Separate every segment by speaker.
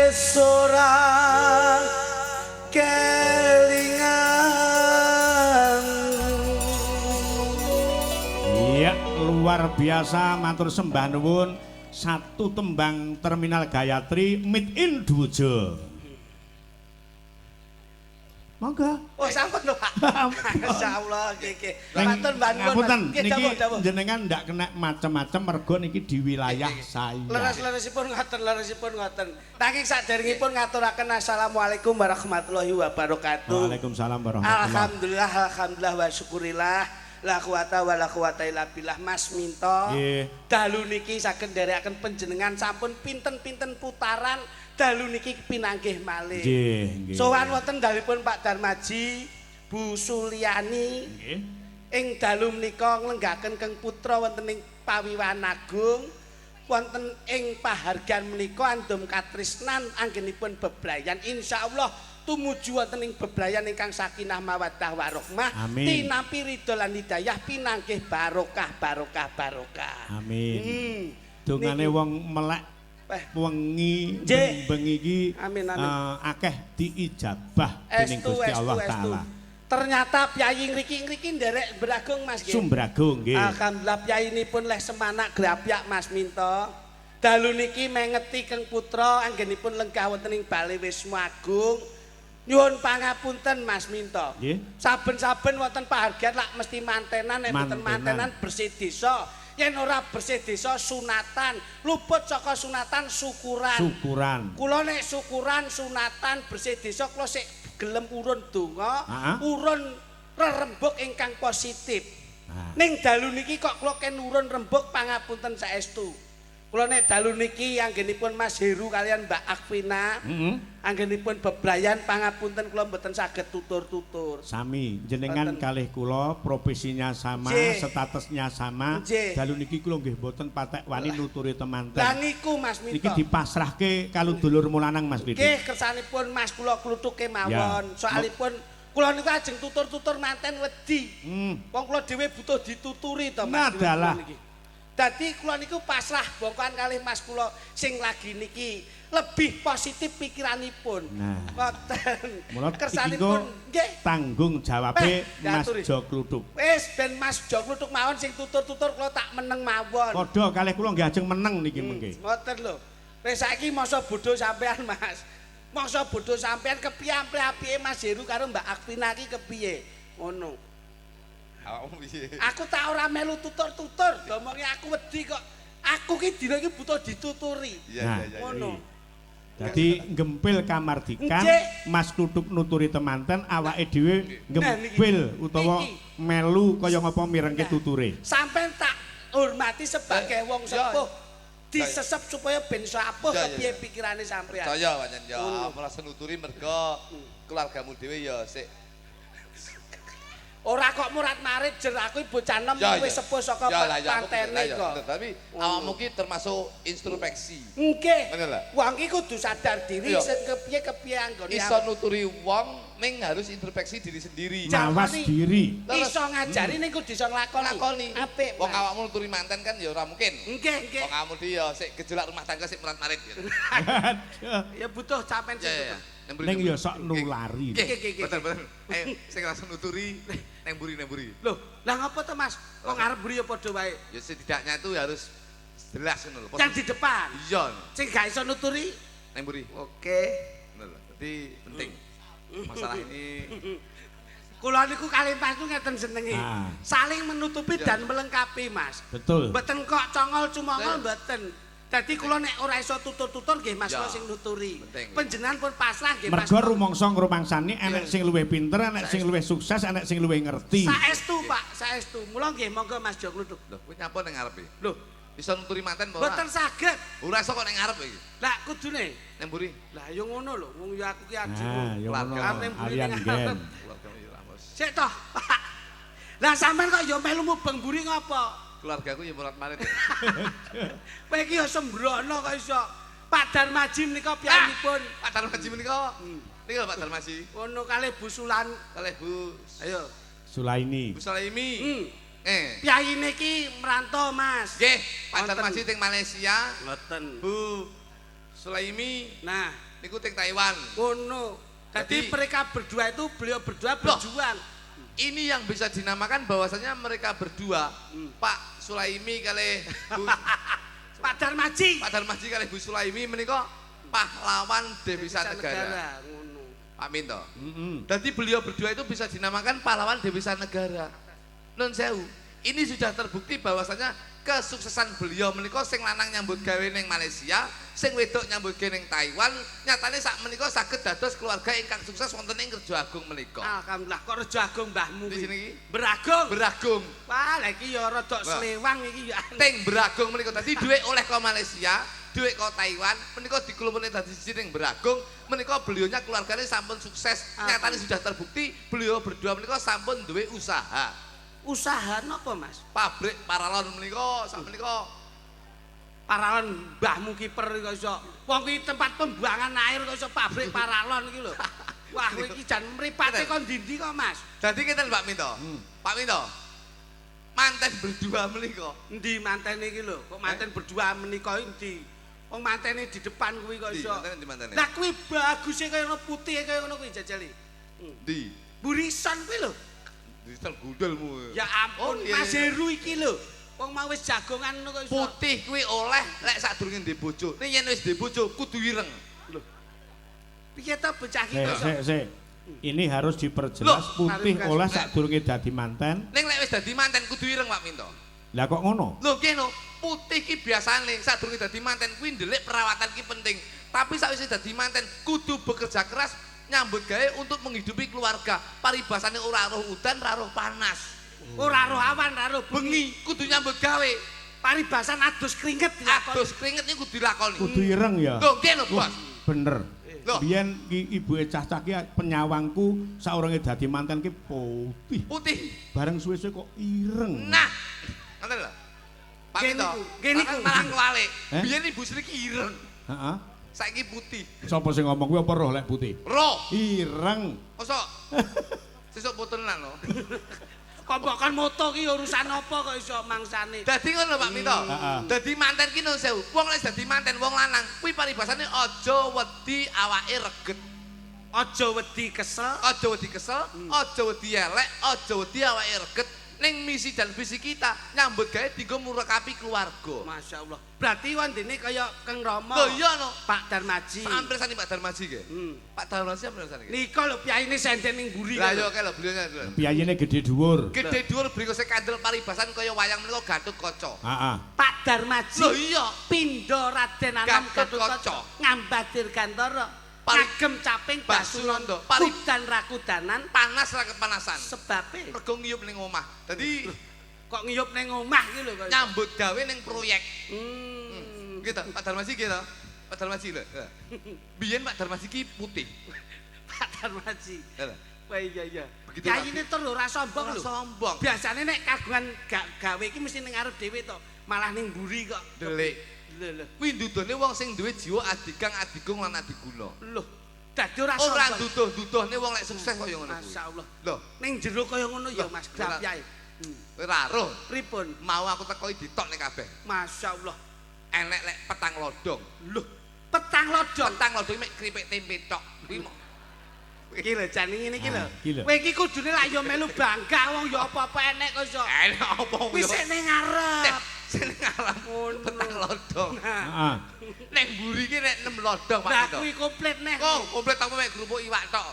Speaker 1: Wis ora kelingan.
Speaker 2: Iya, luar biasa, matur sembah nuwun. Satu tembang Terminal Gayatri Meet in Dwijo. Monggo.
Speaker 1: Oh, sampun lho, Pak. Masyaallah, nggih nggih.
Speaker 2: Ning,
Speaker 1: Matur mbah nuwun.
Speaker 2: Ngapunten,
Speaker 1: Nggih,
Speaker 2: niki
Speaker 1: dawuh, dawuh.
Speaker 2: jenengan ndak kena macem-macem mergo niki di wilayah saya.
Speaker 1: Leres-leresipun ngoten, leresipun ngoten. Nanging saderengipun ngaturaken assalamualaikum warahmatullahi wabarakatuh.
Speaker 2: Waalaikumsalam warahmatullahi.
Speaker 1: Alhamdulillah, alhamdulillah wa syukurillah. La quwata wa la quwata illa billah. Mas Minto.
Speaker 2: Nggih.
Speaker 1: Dalu niki saged nderekaken panjenengan sampun pinten-pinten putaran dalu niki pinanggih malih.
Speaker 2: Nggih, nggih.
Speaker 1: Sowan wonten dalipun Pak Darmaji, Bu Suliani.
Speaker 2: Nggih.
Speaker 1: Ing dalu menika nglenggaken Keng Putra wonten ing Pawiwahan Agung, wonten ing pahargyan menika andum katresnan anggenipun bebrayan. Insyaallah tumuju wonten ing bebrayan ingkang sakinah mawaddah warahmah,
Speaker 2: Amin.
Speaker 1: tinampi ridho lan hidayah, pinanggih barokah barokah barokah.
Speaker 2: Amin. Dongane
Speaker 1: Niki.
Speaker 2: wong melek
Speaker 1: Eh.
Speaker 2: wengi
Speaker 1: Nggih.
Speaker 2: bengi iki
Speaker 1: Amin, amin.
Speaker 2: Akeh diijabah dening
Speaker 1: Estu,
Speaker 2: Gusti Allah
Speaker 1: estu, estu.
Speaker 2: taala.
Speaker 1: Ternyata piyayi ngriki-ngriki nderek Bragung, Mas, nggih.
Speaker 2: Sumbragung nggih.
Speaker 1: Alhamdulillah piyayinipun leh semanak grapyak, Mas Minto. Dalu niki mengeti Keng Putra anggenipun lenggah wonten ing Bale Wismu Agung. Nyuwun pangapunten, Mas Minto.
Speaker 2: Nggih.
Speaker 1: Saben-saben wonten pahargyan lak mesti mantenan, nek mboten
Speaker 2: Mantenan.
Speaker 1: mantenan bersih desa. Yen ora bersih desa sunatan, luput saka sunatan syukuran.
Speaker 2: Syukuran.
Speaker 1: Kula nek syukuran, sunatan, bersih desa kula sik gelem urun donga, urun rerembug ingkang positif. Ning dalu niki kok kula ken urun rembug, pangapunten saestu. Kula nek dalu niki anggenipun Mas Heru kalian Mbak Akvina, anggenipun bebrayan, pangapunten kula mboten saged tutur-tutur.
Speaker 2: Sami, jenengan
Speaker 1: Boten.
Speaker 2: kalih kula profesinya sama, statusnya sama. Dalu niki kula nggih mboten patek wani nuturi temanten.
Speaker 1: Lah niku, Mas Minto.
Speaker 2: Niki dipasrahke karo dulur lanang, Mas Klithik.
Speaker 1: Nggih, kersanipun Mas kula kluthuke mawon.
Speaker 2: Ya.
Speaker 1: Soalipun kula niku ajeng tutur-tutur manten wedi. Wong kula dhewe butuh dituturi to, Mas.
Speaker 2: Nadalah.
Speaker 1: Niki. Dadi kula niku pasrah bongkoan kalih Mas kula sing lagi niki lebih positif pikiranipun.
Speaker 2: Nah.
Speaker 1: Ngoten.
Speaker 2: Mula iki
Speaker 1: Kersanipun
Speaker 2: engko
Speaker 1: nggih.
Speaker 2: tanggung jawabe
Speaker 1: Eh,
Speaker 2: Mas
Speaker 1: diaturi.
Speaker 2: Jo Kluthuk.
Speaker 1: Wis ben Mas Jo Kluthuk mawon sing tutur-tutur, kula tak meneng mawon.
Speaker 2: Padha kalih kula nggih ajeng meneng niki mengke.
Speaker 1: Ngoten lho. Wis saiki masa bodho sampean, Mas. Masa bodho sampean kepiye ampe-apike Mas Heru karo Mbak Akvina iki kepiye? Ngono.
Speaker 3: Awakmu piye?
Speaker 1: Aku tak ora melu tutur-tutur, domongi aku wedi kok. Aku ki dina iki butuh dituturi.
Speaker 3: Iya,
Speaker 2: Nah.
Speaker 3: iya, iya.
Speaker 1: Ngono.
Speaker 2: Dadi gempil kamardikan,
Speaker 1: Nggih.
Speaker 2: Mas Kluthuk nuturi temanten, awake dhewe
Speaker 1: Nah, niki.
Speaker 2: gempil utawa
Speaker 1: Niki.
Speaker 2: melu kaya ngapa mirengke
Speaker 1: Nah.
Speaker 2: tuture.
Speaker 1: Sampean tak hormati sebagai wong sepuh. Disesep supaya ben iso apuh kepiye pikirane sampean.
Speaker 3: Percaya pancen ya,
Speaker 1: Ngono.
Speaker 3: merasa nuturi mergo keluargamu dhewe ya sik.
Speaker 1: Ora kok murat-marit jer aku bocah nem wis sepuh saka
Speaker 3: Ya lah, ya, aku
Speaker 1: pantene
Speaker 3: lah, ya,
Speaker 1: kok.
Speaker 3: bener. Tapi awakmu ki termasuk introspeksi.
Speaker 1: Nggih.
Speaker 3: Bener lah.
Speaker 1: Wong ki kudu sadar diri
Speaker 3: Iya.
Speaker 1: sing kepiye-kepiye anggone.
Speaker 3: Iso nuturi wong ning harus introspeksi diri sendiri.
Speaker 2: Mawas
Speaker 1: Jarkoni.
Speaker 2: diri.
Speaker 3: Terus.
Speaker 1: Iso ngajari ning kudu iso nglakoni.
Speaker 3: Lakoni.
Speaker 1: Apik.
Speaker 3: Wong
Speaker 1: Mas.
Speaker 3: awakmu nuturi manten kan ya ora mungkin.
Speaker 1: Nggih, nggih.
Speaker 3: Wong awakmu di ya sik gejolak rumah tangga sik murat-marit gitu.
Speaker 1: Ya butuh sampean
Speaker 3: Ya
Speaker 1: sing
Speaker 3: ya.
Speaker 1: butuh.
Speaker 3: Neng mburi,
Speaker 2: Ning
Speaker 3: neng
Speaker 2: ya
Speaker 3: mburi.
Speaker 2: sok nulari.
Speaker 3: Nggih,
Speaker 1: Nggih, nggih, nggih.
Speaker 3: Betul, betul. Ayo sing langsung nuturi neng mburi, neng mburi.
Speaker 1: Loh, lah ngopo to, Mas? Wong arep mburi ya padha wae.
Speaker 3: Ya setidaknya itu harus jelas ngono lho.
Speaker 1: Yang di depan.
Speaker 3: Iya,
Speaker 1: Sing gak iso nuturi.
Speaker 3: neng mburi.
Speaker 1: Oke.
Speaker 3: Ngono lho. Jadi penting. Masalah ini
Speaker 1: Kula niku kalih Mas niku ngeten senenge.
Speaker 2: Ah.
Speaker 1: Saling menutupi dan melengkapi, Mas.
Speaker 2: Betul.
Speaker 1: Mboten kok congol cumongol
Speaker 3: Iya.
Speaker 1: mboten. Dadi kula nek ora iso tutur-tutur nggih Mas
Speaker 3: Ya.
Speaker 1: kula sing nuturi.
Speaker 3: Penting.
Speaker 1: Panjenengan pun pasrah nggih Mas.
Speaker 2: Mergo rumangsa ngrumangsani enek sing luwih pinter, enek sing luwih sukses, enek sing luwih ngerti.
Speaker 1: Saestu, Pak, saestu. Mula nggih monggo Mas Jo Kluthuk.
Speaker 3: Lho, kowe nyapa neng ngarep iki?
Speaker 1: Lho,
Speaker 3: Iso nuturi manten apa ora?
Speaker 1: mboten saged.
Speaker 3: Ora iso kok neng ngarep iki.
Speaker 1: Lah kudune.
Speaker 3: Neng mburi.
Speaker 1: Lah ya ngono lho, wong ya aku ki ajimu.
Speaker 2: Nah, ya ngono.
Speaker 3: Keluarga.
Speaker 1: Arep mburi
Speaker 2: Alian
Speaker 1: ning
Speaker 2: gen.
Speaker 1: ngarep.
Speaker 3: Keluargamu ya ora, Bos.
Speaker 1: Sik toh, Pak. Lah sampean kok ya melu mubeng mburi ngopo?
Speaker 3: Keluargaku ya murat-marit.
Speaker 1: Kowe iki ya sembrono kok iso. Pak Darmaji menika piyambakipun.
Speaker 3: Pak Darmaji menika. Nika Pak Darmaji.
Speaker 1: Ngono kalih Bu Sulan.
Speaker 3: Kalih Bu
Speaker 1: Ayo.
Speaker 2: Sulaini.
Speaker 3: Bu Sulaimi. Eh.
Speaker 1: Piyayine iki merantau, Mas.
Speaker 3: Nggih, Pak
Speaker 1: Wonten.
Speaker 3: Darmaji teng Malaysia.
Speaker 1: Ngoten.
Speaker 3: Bu Sulaimi
Speaker 1: Nah,
Speaker 3: niku teng Taiwan.
Speaker 1: ngono. Jadi mereka berdua itu, beliau berdua berjuang.
Speaker 3: Ini yang bisa dinamakan bahwasanya mereka berdua, Pak Sulaimi kalih Bu
Speaker 1: Pak Darmaji.
Speaker 3: Pak Darmaji kalih Bu Sulaimi menika pahlawan devisa negara.
Speaker 1: Ngono.
Speaker 3: Pak Minto. Jadi beliau berdua itu bisa dinamakan pahlawan devisa negara. Nun sewu. Ini sudah terbukti bahwasanya kesuksesan beliau menika sing lanang nyambut gawe ning Malaysia, sing wedok nyambut gawe ning Taiwan, nyatane sak menika saged dados keluarga ingkang sukses wonten ing Rejo Agung menika.
Speaker 1: Alhamdulillah kok Rejo Agung mbahmu
Speaker 3: Di
Speaker 1: kuwi.
Speaker 3: sini iki?
Speaker 1: Beragung.
Speaker 3: Beragung.
Speaker 1: Wah, lha iki ya rada slewang iki ya.
Speaker 3: Teng Beragung menika dadi dhuwit oleh ke Malaysia, dhuwit ke Taiwan, menika diklumpukne dadi siji ning Beragung, menika beliaunya keluarganya sampun sukses, nyatane sudah terbukti beliau berdua menika sampun duwe usaha.
Speaker 1: Usaha napa, Mas?
Speaker 3: Pabrik paralon menika sak menika
Speaker 1: Paralon mbahmu kiper kok iso. Wong kuwi tempat pembuangan air kok iso pabrik paralon iki lho. Wah, kowe iki jan mripate kon ndi-ndi kok, Mas?
Speaker 3: Dadi ngeten Pak Minto. Pak Minto. Manten berdua menika.
Speaker 1: Endi mantene iki lho? Kok manten berdua menika endi? Wong mantene di depan kuwi kok
Speaker 3: Endi?
Speaker 1: iso.
Speaker 3: Mantene endi mantene?
Speaker 1: Lah kuwi baguse kaya ngono putih kaya ngono kuwi jajali.
Speaker 3: Endi?
Speaker 1: Burison kuwi lho.
Speaker 3: Digital gundelmu.
Speaker 1: Ya ampun,
Speaker 3: Oh, iya,
Speaker 1: Mas
Speaker 3: iya.
Speaker 1: Heru iki lho. Wong mau wis jagongan ngono kok iso.
Speaker 3: Putih kuwi oleh lek sadurunge ndek bojo. Ning yen wis ndek bojo kudu ireng.
Speaker 1: Piye to bocah iki kok iso?
Speaker 2: Sik, sik. Ini harus diperjelas
Speaker 3: Loh,
Speaker 2: putih
Speaker 1: mari,
Speaker 2: oleh sadurunge dadi manten.
Speaker 3: Ning lek wis dadi manten kudu ireng Pak Minto.
Speaker 2: Lah kok ngono?
Speaker 3: Lho nggih no, putih ki biasane sadurunge dadi manten kuwi ndelik perawatan ki penting. Tapi sakwise dadi manten kudu bekerja keras nyambut gawe untuk menghidupi keluarga. Paribasane ora roh udan, ora roh panas.
Speaker 1: Ora roh awan, ora roh bengi.
Speaker 3: Bengi kudu nyambut gawe.
Speaker 1: Paribasan adus keringet dilakoni.
Speaker 3: Adus keringet iki kudu dilakoni.
Speaker 2: Kudu ireng ya.
Speaker 3: Lho nggih no, Bos.
Speaker 2: Bener.
Speaker 3: Loh.
Speaker 2: Biyen ki ibuke cah-cah ki penyawangku saurunge dadi manten ki putih.
Speaker 3: Putih.
Speaker 2: Bareng suwe-suwe kok ireng.
Speaker 3: Nah, ngoten lho. Pak
Speaker 1: Nggih
Speaker 3: Minto,
Speaker 1: niku, nggih niku.
Speaker 3: malah kuwalik.
Speaker 2: Eh?
Speaker 3: Biyen Ibu Sri ki ireng,
Speaker 2: Heeh.
Speaker 3: saiki putih.
Speaker 2: Sapa sing ngomong kuwi apa roh lek putih?
Speaker 3: Roh,
Speaker 2: Ireng.
Speaker 3: mosok sesuk potonan lho.
Speaker 1: Kok mbok kon moto ki urusan apa kok iso mangsane?
Speaker 3: Dadi ngono Pak Minto.
Speaker 2: Heeh.
Speaker 3: Dadi manten ki nun sewu. Wong lek dadi manten wong lanang kuwi paribasane aja wedi awake reget,
Speaker 1: Aja wedi kesel.
Speaker 3: aja wedi kesel, aja wedi elek, aja wedi awake reget. Ning misi dan visi kita nyambut gawe dienggo murakapi keluarga.
Speaker 1: Masya Allah. Berarti wandene kaya Keng Rama.
Speaker 3: Lho iya no.
Speaker 1: Pak Darmaji.
Speaker 3: Sampe sani Pak Darmaji nggih. Pak Darmaji apa sani?
Speaker 1: Nika lho piyayine senden ning mburi.
Speaker 3: Lah yo kae lho beliaunya lho.
Speaker 2: Piyayine gede dhuwur.
Speaker 3: Gede dhuwur bringose kandel paribasan kaya wayang menika Gatotkaca.
Speaker 2: Heeh.
Speaker 1: Pak Darmaji.
Speaker 3: Lho iya.
Speaker 1: Pindha Raden Anom
Speaker 3: Gatotkaca.
Speaker 1: Gatotkaca. Ngambadir Gantara. Ngagem caping
Speaker 3: Basunanda.
Speaker 1: Basunanda. Kudan rakudanan
Speaker 3: Panas ra kepanasan.
Speaker 1: sebabe
Speaker 3: Mergo ngiyup ning omah. Dadi
Speaker 1: kok ngiyup ning omah iki lho kok.
Speaker 3: nyambut gawe ning proyek. Gitu, Pak Darmaji gitu. Pak Darmaji lho. Biyen Pak Darmaji ki putih.
Speaker 1: Pak Darmaji.
Speaker 3: Lho.
Speaker 1: Wah iya iya.
Speaker 3: Begitu
Speaker 1: Yayine tur lho ora sombong
Speaker 3: Ora
Speaker 1: lho.
Speaker 3: sombong.
Speaker 1: Biasane nek kagungan gawe iki mesti ning ngarep dhewe to, malah ning mburi kok.
Speaker 3: Delik.
Speaker 1: Lho lho.
Speaker 3: Kuwi ndudone wong sing duwe jiwa adigang, adigung lan adiguna.
Speaker 1: Lho, dadi ora
Speaker 3: Ora
Speaker 1: sombong.
Speaker 3: nduduh-nduduhne wong lek sukses kaya ngono kuwi.
Speaker 1: Masyaallah.
Speaker 3: Lho,
Speaker 1: Ning jero kaya ngono ya
Speaker 3: Loh,
Speaker 1: Mas
Speaker 3: ora.
Speaker 1: Grapyai.
Speaker 3: ora roh.
Speaker 1: Pripun?
Speaker 3: Mau aku teko ditokne kabeh.
Speaker 1: Masyaallah.
Speaker 3: Enek lek petang lodong.
Speaker 1: Lho, petang lodong.
Speaker 3: Petang lodong mek kripik tempe tok. Kuwi mok
Speaker 1: Iki lho jane ngene iki lho.
Speaker 2: Ah, iki lho.
Speaker 1: Kowe iki kudune lak ya melu bangga wong ya apa-apa enek kok iso.
Speaker 3: enek apa
Speaker 1: Kuwi sik ning ngarep.
Speaker 3: Sing ngarep
Speaker 1: Ngono.
Speaker 3: petang lodong.
Speaker 1: Nah,
Speaker 2: Heeh.
Speaker 3: Nek mburi ki nek 6 lodong Pak
Speaker 1: lah
Speaker 3: Minto.
Speaker 1: kuwi komplit neh.
Speaker 3: Kok komplit aku mek kerupuk iwak tok.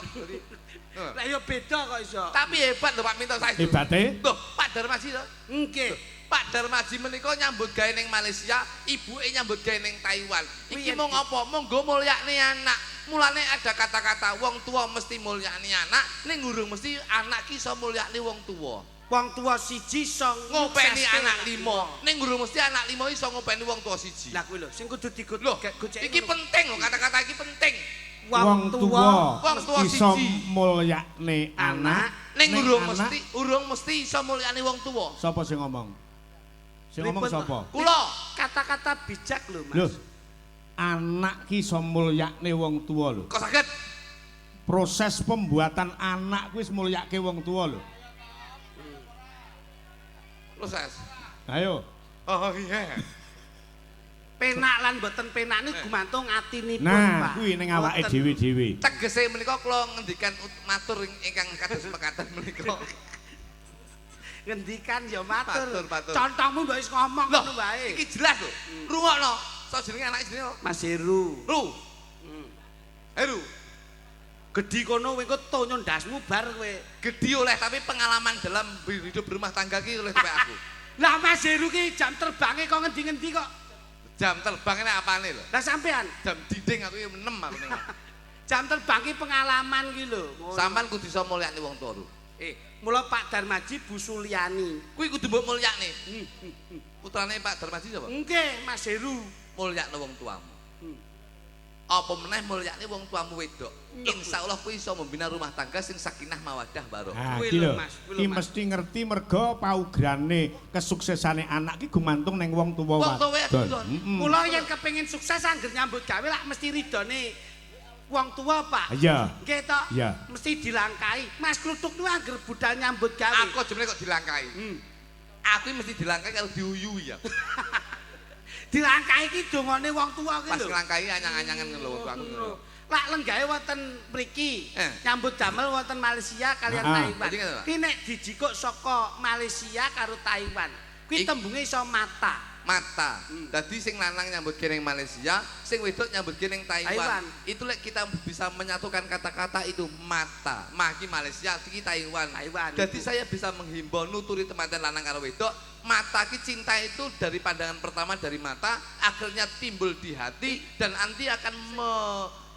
Speaker 1: Lah ya beda kok iso.
Speaker 3: Tapi hebat lho Pak Minto saestu.
Speaker 2: Hebate?
Speaker 3: Loh, Pak Darmaji lho.
Speaker 1: Nggih.
Speaker 3: Pak Darmaji menika nyambut gawe ning Malaysia, ibuke nyambut gawe ning Taiwan. Iki
Speaker 1: Piye,
Speaker 3: mung apa? Monggo mulyakne anak. Mulane ada kata-kata wong tua mesti mulyakne anak, ning urung mesti anak ki iso mulyakne wong tua.
Speaker 1: Wong tua siji iso
Speaker 3: Ngopeni
Speaker 1: nyukseske
Speaker 3: anak limo, ning urung mesti anak limo iso ngopeni wong tua siji.
Speaker 1: Lah kuwi lho sing kudu digo
Speaker 3: Loh, iki penting lho kata-kata iki penting.
Speaker 2: Wong tuwa
Speaker 3: Wong tuwa
Speaker 2: iso
Speaker 3: siji.
Speaker 2: mulyakne anak,
Speaker 3: Ning urung
Speaker 2: anak-
Speaker 3: mesti urung mesti iso mulyakne wong tua.
Speaker 2: Sapa sing ngomong? Sing ngomong
Speaker 1: Pripun,
Speaker 2: sapa?
Speaker 3: Kula
Speaker 1: Kata-kata bijak lho Mas.
Speaker 2: Lho. Anak ki iso mulyakne wong tuwa lho.
Speaker 3: kok saged?
Speaker 2: Proses pembuatan anak kuwi wis mulyake wong tuwa lho.
Speaker 3: Proses.
Speaker 2: Ayo.
Speaker 3: Oh iya.
Speaker 1: Penak lan mboten penak niku gumantung atinipun, Pak.
Speaker 2: Nah, kuwi ning awake dhewe-dhewe.
Speaker 3: Tegese menika kula ngendikan matur ingkang kados mekaten menika.
Speaker 1: Ngendikan ya matur.
Speaker 3: Matur.
Speaker 1: Contohmu mbok wis ngomong ngono wae.
Speaker 3: Iki jelas lho. Rungokno. So jenenge anake jenenge apa?
Speaker 1: Mas Heru.
Speaker 3: Ru. Heru.
Speaker 1: Gedhi kono kowe engko tonyo ndasmu bar kowe.
Speaker 3: Gedhi oleh tapi pengalaman dalam hidup berumah tangga ki oleh kowe aku.
Speaker 1: Lah Mas Heru ki jam terbange kok ngendi-ngendi kok.
Speaker 3: Jam terbang ini apane lho?
Speaker 1: Lah sampean
Speaker 3: jam dinding aku ya menem aku ning.
Speaker 1: Jam terbang ki pengalaman ki lho.
Speaker 3: Sampean kudu iso mulyakne wong tuwa.
Speaker 1: Mula Pak Darmaji Bu Suliani.
Speaker 3: Kuwi kudu mbok mulyakne. Putrane Pak Darmaji sapa?
Speaker 1: Nggih, Mas Heru.
Speaker 3: Mulyakne wong tuamu. Apa meneh mulyakne wong tuamu wedok. Insyaallah kuwi iso membina rumah tangga sing sakinah mawaddah warahmah.
Speaker 2: Kuwi lho Mas, iki mesti ngerti mergo paugrane kesuksesane anak ki gumantung ning wong tuwa wadon.
Speaker 1: Kula yen kepengin sukses angger nyambut gawe lak mesti ridone wong tua, Pak.
Speaker 2: Iya.
Speaker 1: Nggih to? Mesti dilangkai. Mas Kluthuk niku angger budal nyambut gawe.
Speaker 3: Aku jemene kok dilangkai. Aku mesti dilangkai karo diuyuhi ya.
Speaker 1: Dilangkai iki dongane wong tua ki lho.
Speaker 3: Pas nglangkai anyang-anyangan lho wong tuaku ngono.
Speaker 1: Lak lenggahe wonten mriki, nyambut damel wonten Malaysia kalian Taiwan. Ki nek dijikuk saka Malaysia karo Taiwan, kuwi tembunge iso mata.
Speaker 3: Mata. Dadi sing lanang nyambut gawe ning Malaysia, sing wedok nyambut gawe ning Taiwan. Itu lek kita bisa menyatukan kata-kata itu mata. Maki Malaysia, iki Taiwan. Jadi saya bisa menghimbau nuturi temanten lanang karo wedok, mata ki cinta itu dari pandangan pertama dari mata, akhirnya timbul di hati dan nanti akan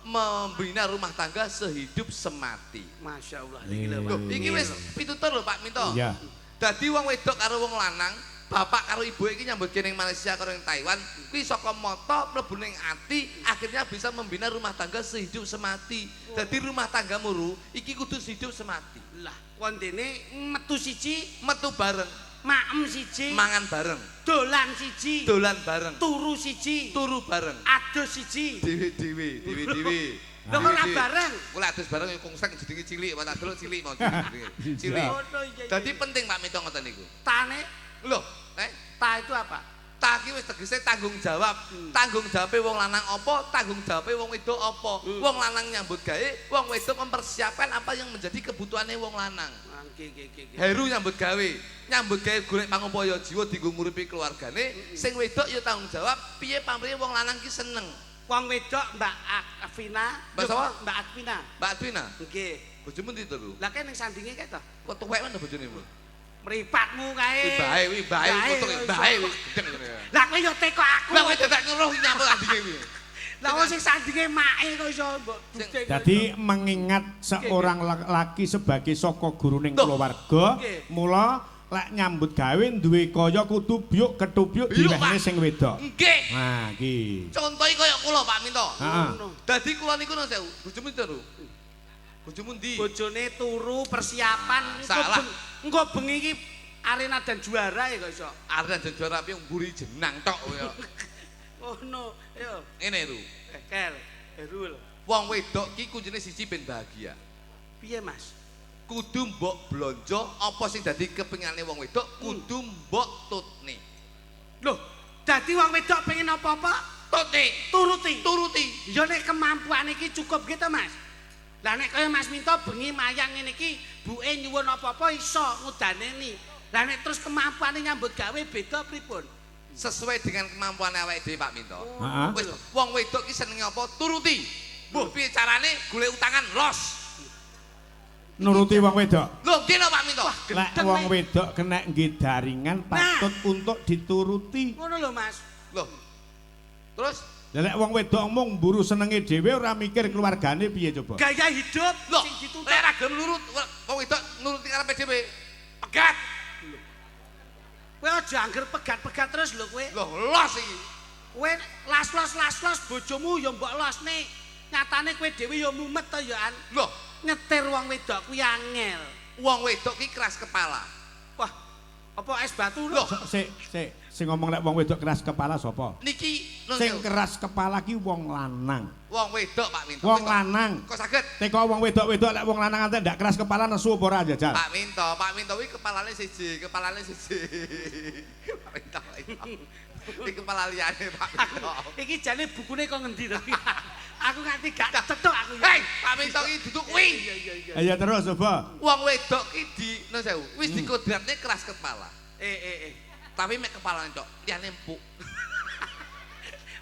Speaker 3: membina rumah tangga sehidup semati.
Speaker 1: Masya Allah. Iki lho,
Speaker 3: iki wis pitutur lho Pak Minto.
Speaker 2: Iya.
Speaker 3: Dadi wong wedok karo wong lanang, bapak karo ibu iki nyambut gawe ning Malaysia karo ning Taiwan, kuwi saka mata mlebu ning ati, akhirnya bisa membina rumah tangga sehidup semati. Dadi rumah tanggamu ru iki kudu sehidup semati.
Speaker 1: Lah, wondene metu siji,
Speaker 3: metu bareng,
Speaker 1: maem siji,
Speaker 3: mangan bareng,
Speaker 1: dolan siji,
Speaker 3: dolan bareng,
Speaker 1: turu siji,
Speaker 3: turu bareng,
Speaker 1: adus siji,
Speaker 3: dhewe-dhewe, dhewe-dhewe.
Speaker 1: Lho kok ora bareng?
Speaker 3: Kula adus bareng ya kungseng jenenge cilik, tak delok cilik mau jenenge. Cilik. Dadi penting Pak Minto ngoten niku.
Speaker 1: Tane
Speaker 3: lho,
Speaker 1: ta itu apa?
Speaker 3: Ta ki wis tegese tanggung jawab. Tanggung jawabe wong lanang apa, tanggung jawabe wong wedok apa. Wong lanang nyambut gawe, wong wedok mempersiapkan apa yang menjadi kebutuhane wong lanang.
Speaker 1: Nggih.
Speaker 3: Heru nyambut gawe golek pangupaya jiwa dienggo nguripi keluargane, sing wedok ya tanggung jawab piye pamrihe wong lanang ki seneng.
Speaker 1: Wong wedok Mbak Akvina,
Speaker 3: Mbak sapa?
Speaker 1: Mbak Akvina.
Speaker 3: Mbak Akvina?
Speaker 1: Nggih.
Speaker 3: Bojomu ndi to, Lu?
Speaker 1: Lah kene ning sandinge kae to.
Speaker 3: Kok tuwek men bojone, Bu?
Speaker 1: Mripatmu kae.
Speaker 3: Kuwi bae, kuwi bae, gendeng ngene.
Speaker 1: Lah kowe yo teko aku.
Speaker 3: Lah kowe dadak ngeruh nyambut sandinge kuwi.
Speaker 1: Lah wong sing sandinge make kok iso mbok duding.
Speaker 2: Dadi mengingat seorang laki sebagai saka guruning keluarga, mula lek nyambut gawe duwe kaya kudu biuk ketubyuk diwehne sing wedok.
Speaker 3: Nggih.
Speaker 2: Nah, iki.
Speaker 3: Contohe kaya kula Pak Minto.
Speaker 2: Heeh.
Speaker 3: Dadi kula niku nang sewu, bojomu ndi, Bojomu ndi?
Speaker 1: Bojone turu persiapan
Speaker 3: salah.
Speaker 1: Engko bengi iki arena dan juara ya kok iso.
Speaker 3: Arena dan juara piye mburi jenang tok ya.
Speaker 1: Ngono, ayo.
Speaker 3: Ngene lho.
Speaker 1: Kel, Heru lho.
Speaker 3: Wong wedok ki kuncine siji ben bahagia.
Speaker 1: Piye, Mas?
Speaker 3: Kudu mbok blonjo apa sing dadi kepengane wong wedok kudu mbok tutne.
Speaker 1: Loh, dadi wong wedok pengen apa-apa?
Speaker 3: Tutne,
Speaker 1: turuti.
Speaker 3: Turuti.
Speaker 1: Ya nek kemampuan iki cukup gitu, Mas. Lah nek kaya Mas Minto bengi mayang ngene iki, buke nyuwun apa-apa iso ngudaneni. Lah nek terus kemampuane nyambut gawe beda pripun?
Speaker 3: Sesuai dengan kemampuan awake dhewe Pak Minto.
Speaker 2: Heeh.
Speaker 3: Wis wong wedok ki senenge apa? Turuti. Mbuh piye carane golek utangan los.
Speaker 2: Nuruti wong wedok.
Speaker 3: Lho, nggih no Pak Minto.
Speaker 2: Lek wong wedok kena nggih daringan patut untuk dituruti.
Speaker 1: Ngono lho, Mas.
Speaker 3: Lho. Terus
Speaker 2: lek wong wedok mung mburu senenge dhewe ora mikir keluargane piye coba.
Speaker 1: Gaya hidup sing dituntut.
Speaker 3: Lek ra gelem nurut wong wedok nuruti karepe dhewe. Pegat.
Speaker 1: Kowe aja angger pegat-pegat terus lho kowe.
Speaker 3: Lho, los iki.
Speaker 1: Kowe las-los bojomu ya mbok losne. Nyatane kowe dhewe ya mumet to ya an.
Speaker 3: Lho,
Speaker 1: nyetir wong wedok kuwi angel.
Speaker 3: Wong wedok ki keras kepala.
Speaker 1: Wah, apa es batu lho?
Speaker 2: Sik, sik, sing ngomong lek wong wedok keras kepala sapa?
Speaker 3: Niki
Speaker 2: sing keras kepala ki wong lanang.
Speaker 3: Wong wedok Pak Minto.
Speaker 2: Wong lanang.
Speaker 3: Kok saged?
Speaker 2: Teko wong wedok-wedok lek wong lanang antek ndak keras kepala nesu apa ora jajal?
Speaker 3: Pak Minto, Pak Minto kuwi kepalane siji, kepalane siji. Pak Minto. Iki kepala liyane Pak Minto.
Speaker 1: Iki jane bukune kok ngendi to? Aku nganti gak cethuk aku.
Speaker 3: Hei, Pak Minto iki duduk kuwi.
Speaker 1: Iya iya iya.
Speaker 2: Ayo terus coba.
Speaker 3: Wong wedok ki di no sewu, wis dikodratne keras kepala.
Speaker 1: Eh.
Speaker 3: Tapi mek kepalane tok, liyane empuk.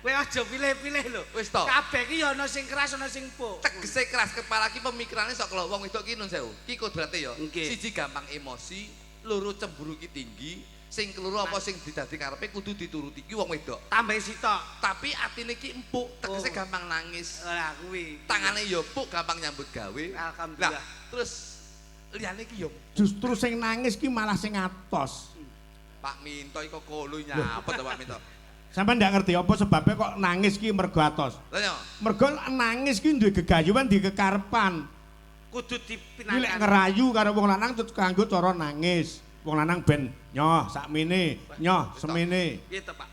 Speaker 1: Kowe aja pilih-pilih lho.
Speaker 3: Wis to.
Speaker 1: Kabeh ki ya ana sing keras ana sing empuk.
Speaker 3: Tegese keras kepala ki pemikirane sok lho wong wedok ki nun sewu. Ki kodrate ya. Siji gampang emosi, loro cemburu ki tinggi, sing keloro apa sing didadi karepe kudu dituruti ki wong wedok.
Speaker 1: Tambahi sitok.
Speaker 3: Tapi atine ki empuk, tegese gampang nangis.
Speaker 1: Lah kuwi.
Speaker 3: Tangane ya empuk, gampang nyambut gawe.
Speaker 1: Alhamdulillah.
Speaker 3: Lah, terus liyane ki ya
Speaker 2: Justru sing nangis ki malah sing atos.
Speaker 3: Pak Minto iki kok kolo nyapet to Pak Minto.
Speaker 2: Sampeyan ndak ngerti apa sebabnya kok nangis ki mergo atos.
Speaker 3: Lah ya.
Speaker 2: Mergo nangis ki duwe gegayuhan di kekarepan.
Speaker 1: Kudu
Speaker 2: Kuwi lek
Speaker 1: dipinangkan.
Speaker 2: ngerayu karo wong lanang terus kanggo cara nangis. Wong lanang ben nyoh sakmene, nyoh semene.
Speaker 1: Piye to, Pak?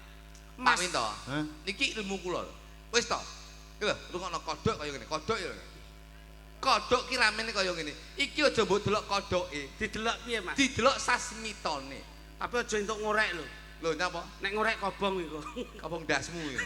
Speaker 3: Pak Minto.
Speaker 2: Hah?
Speaker 3: Niki ilmu kula. Wis to. Iki lho, rungokno kodhok kaya ngene, kodhok ya. Kodhok ki ramene kaya ngene. Iki aja mbok delok kodhoke,
Speaker 1: Didelok piye, Mas?
Speaker 3: didelok sasmitane.
Speaker 1: Tapi aja entuk ngorek lho.
Speaker 3: Lho nyapa?
Speaker 1: Nek ngorek kobong iku.
Speaker 3: Kobong ndasmu iki.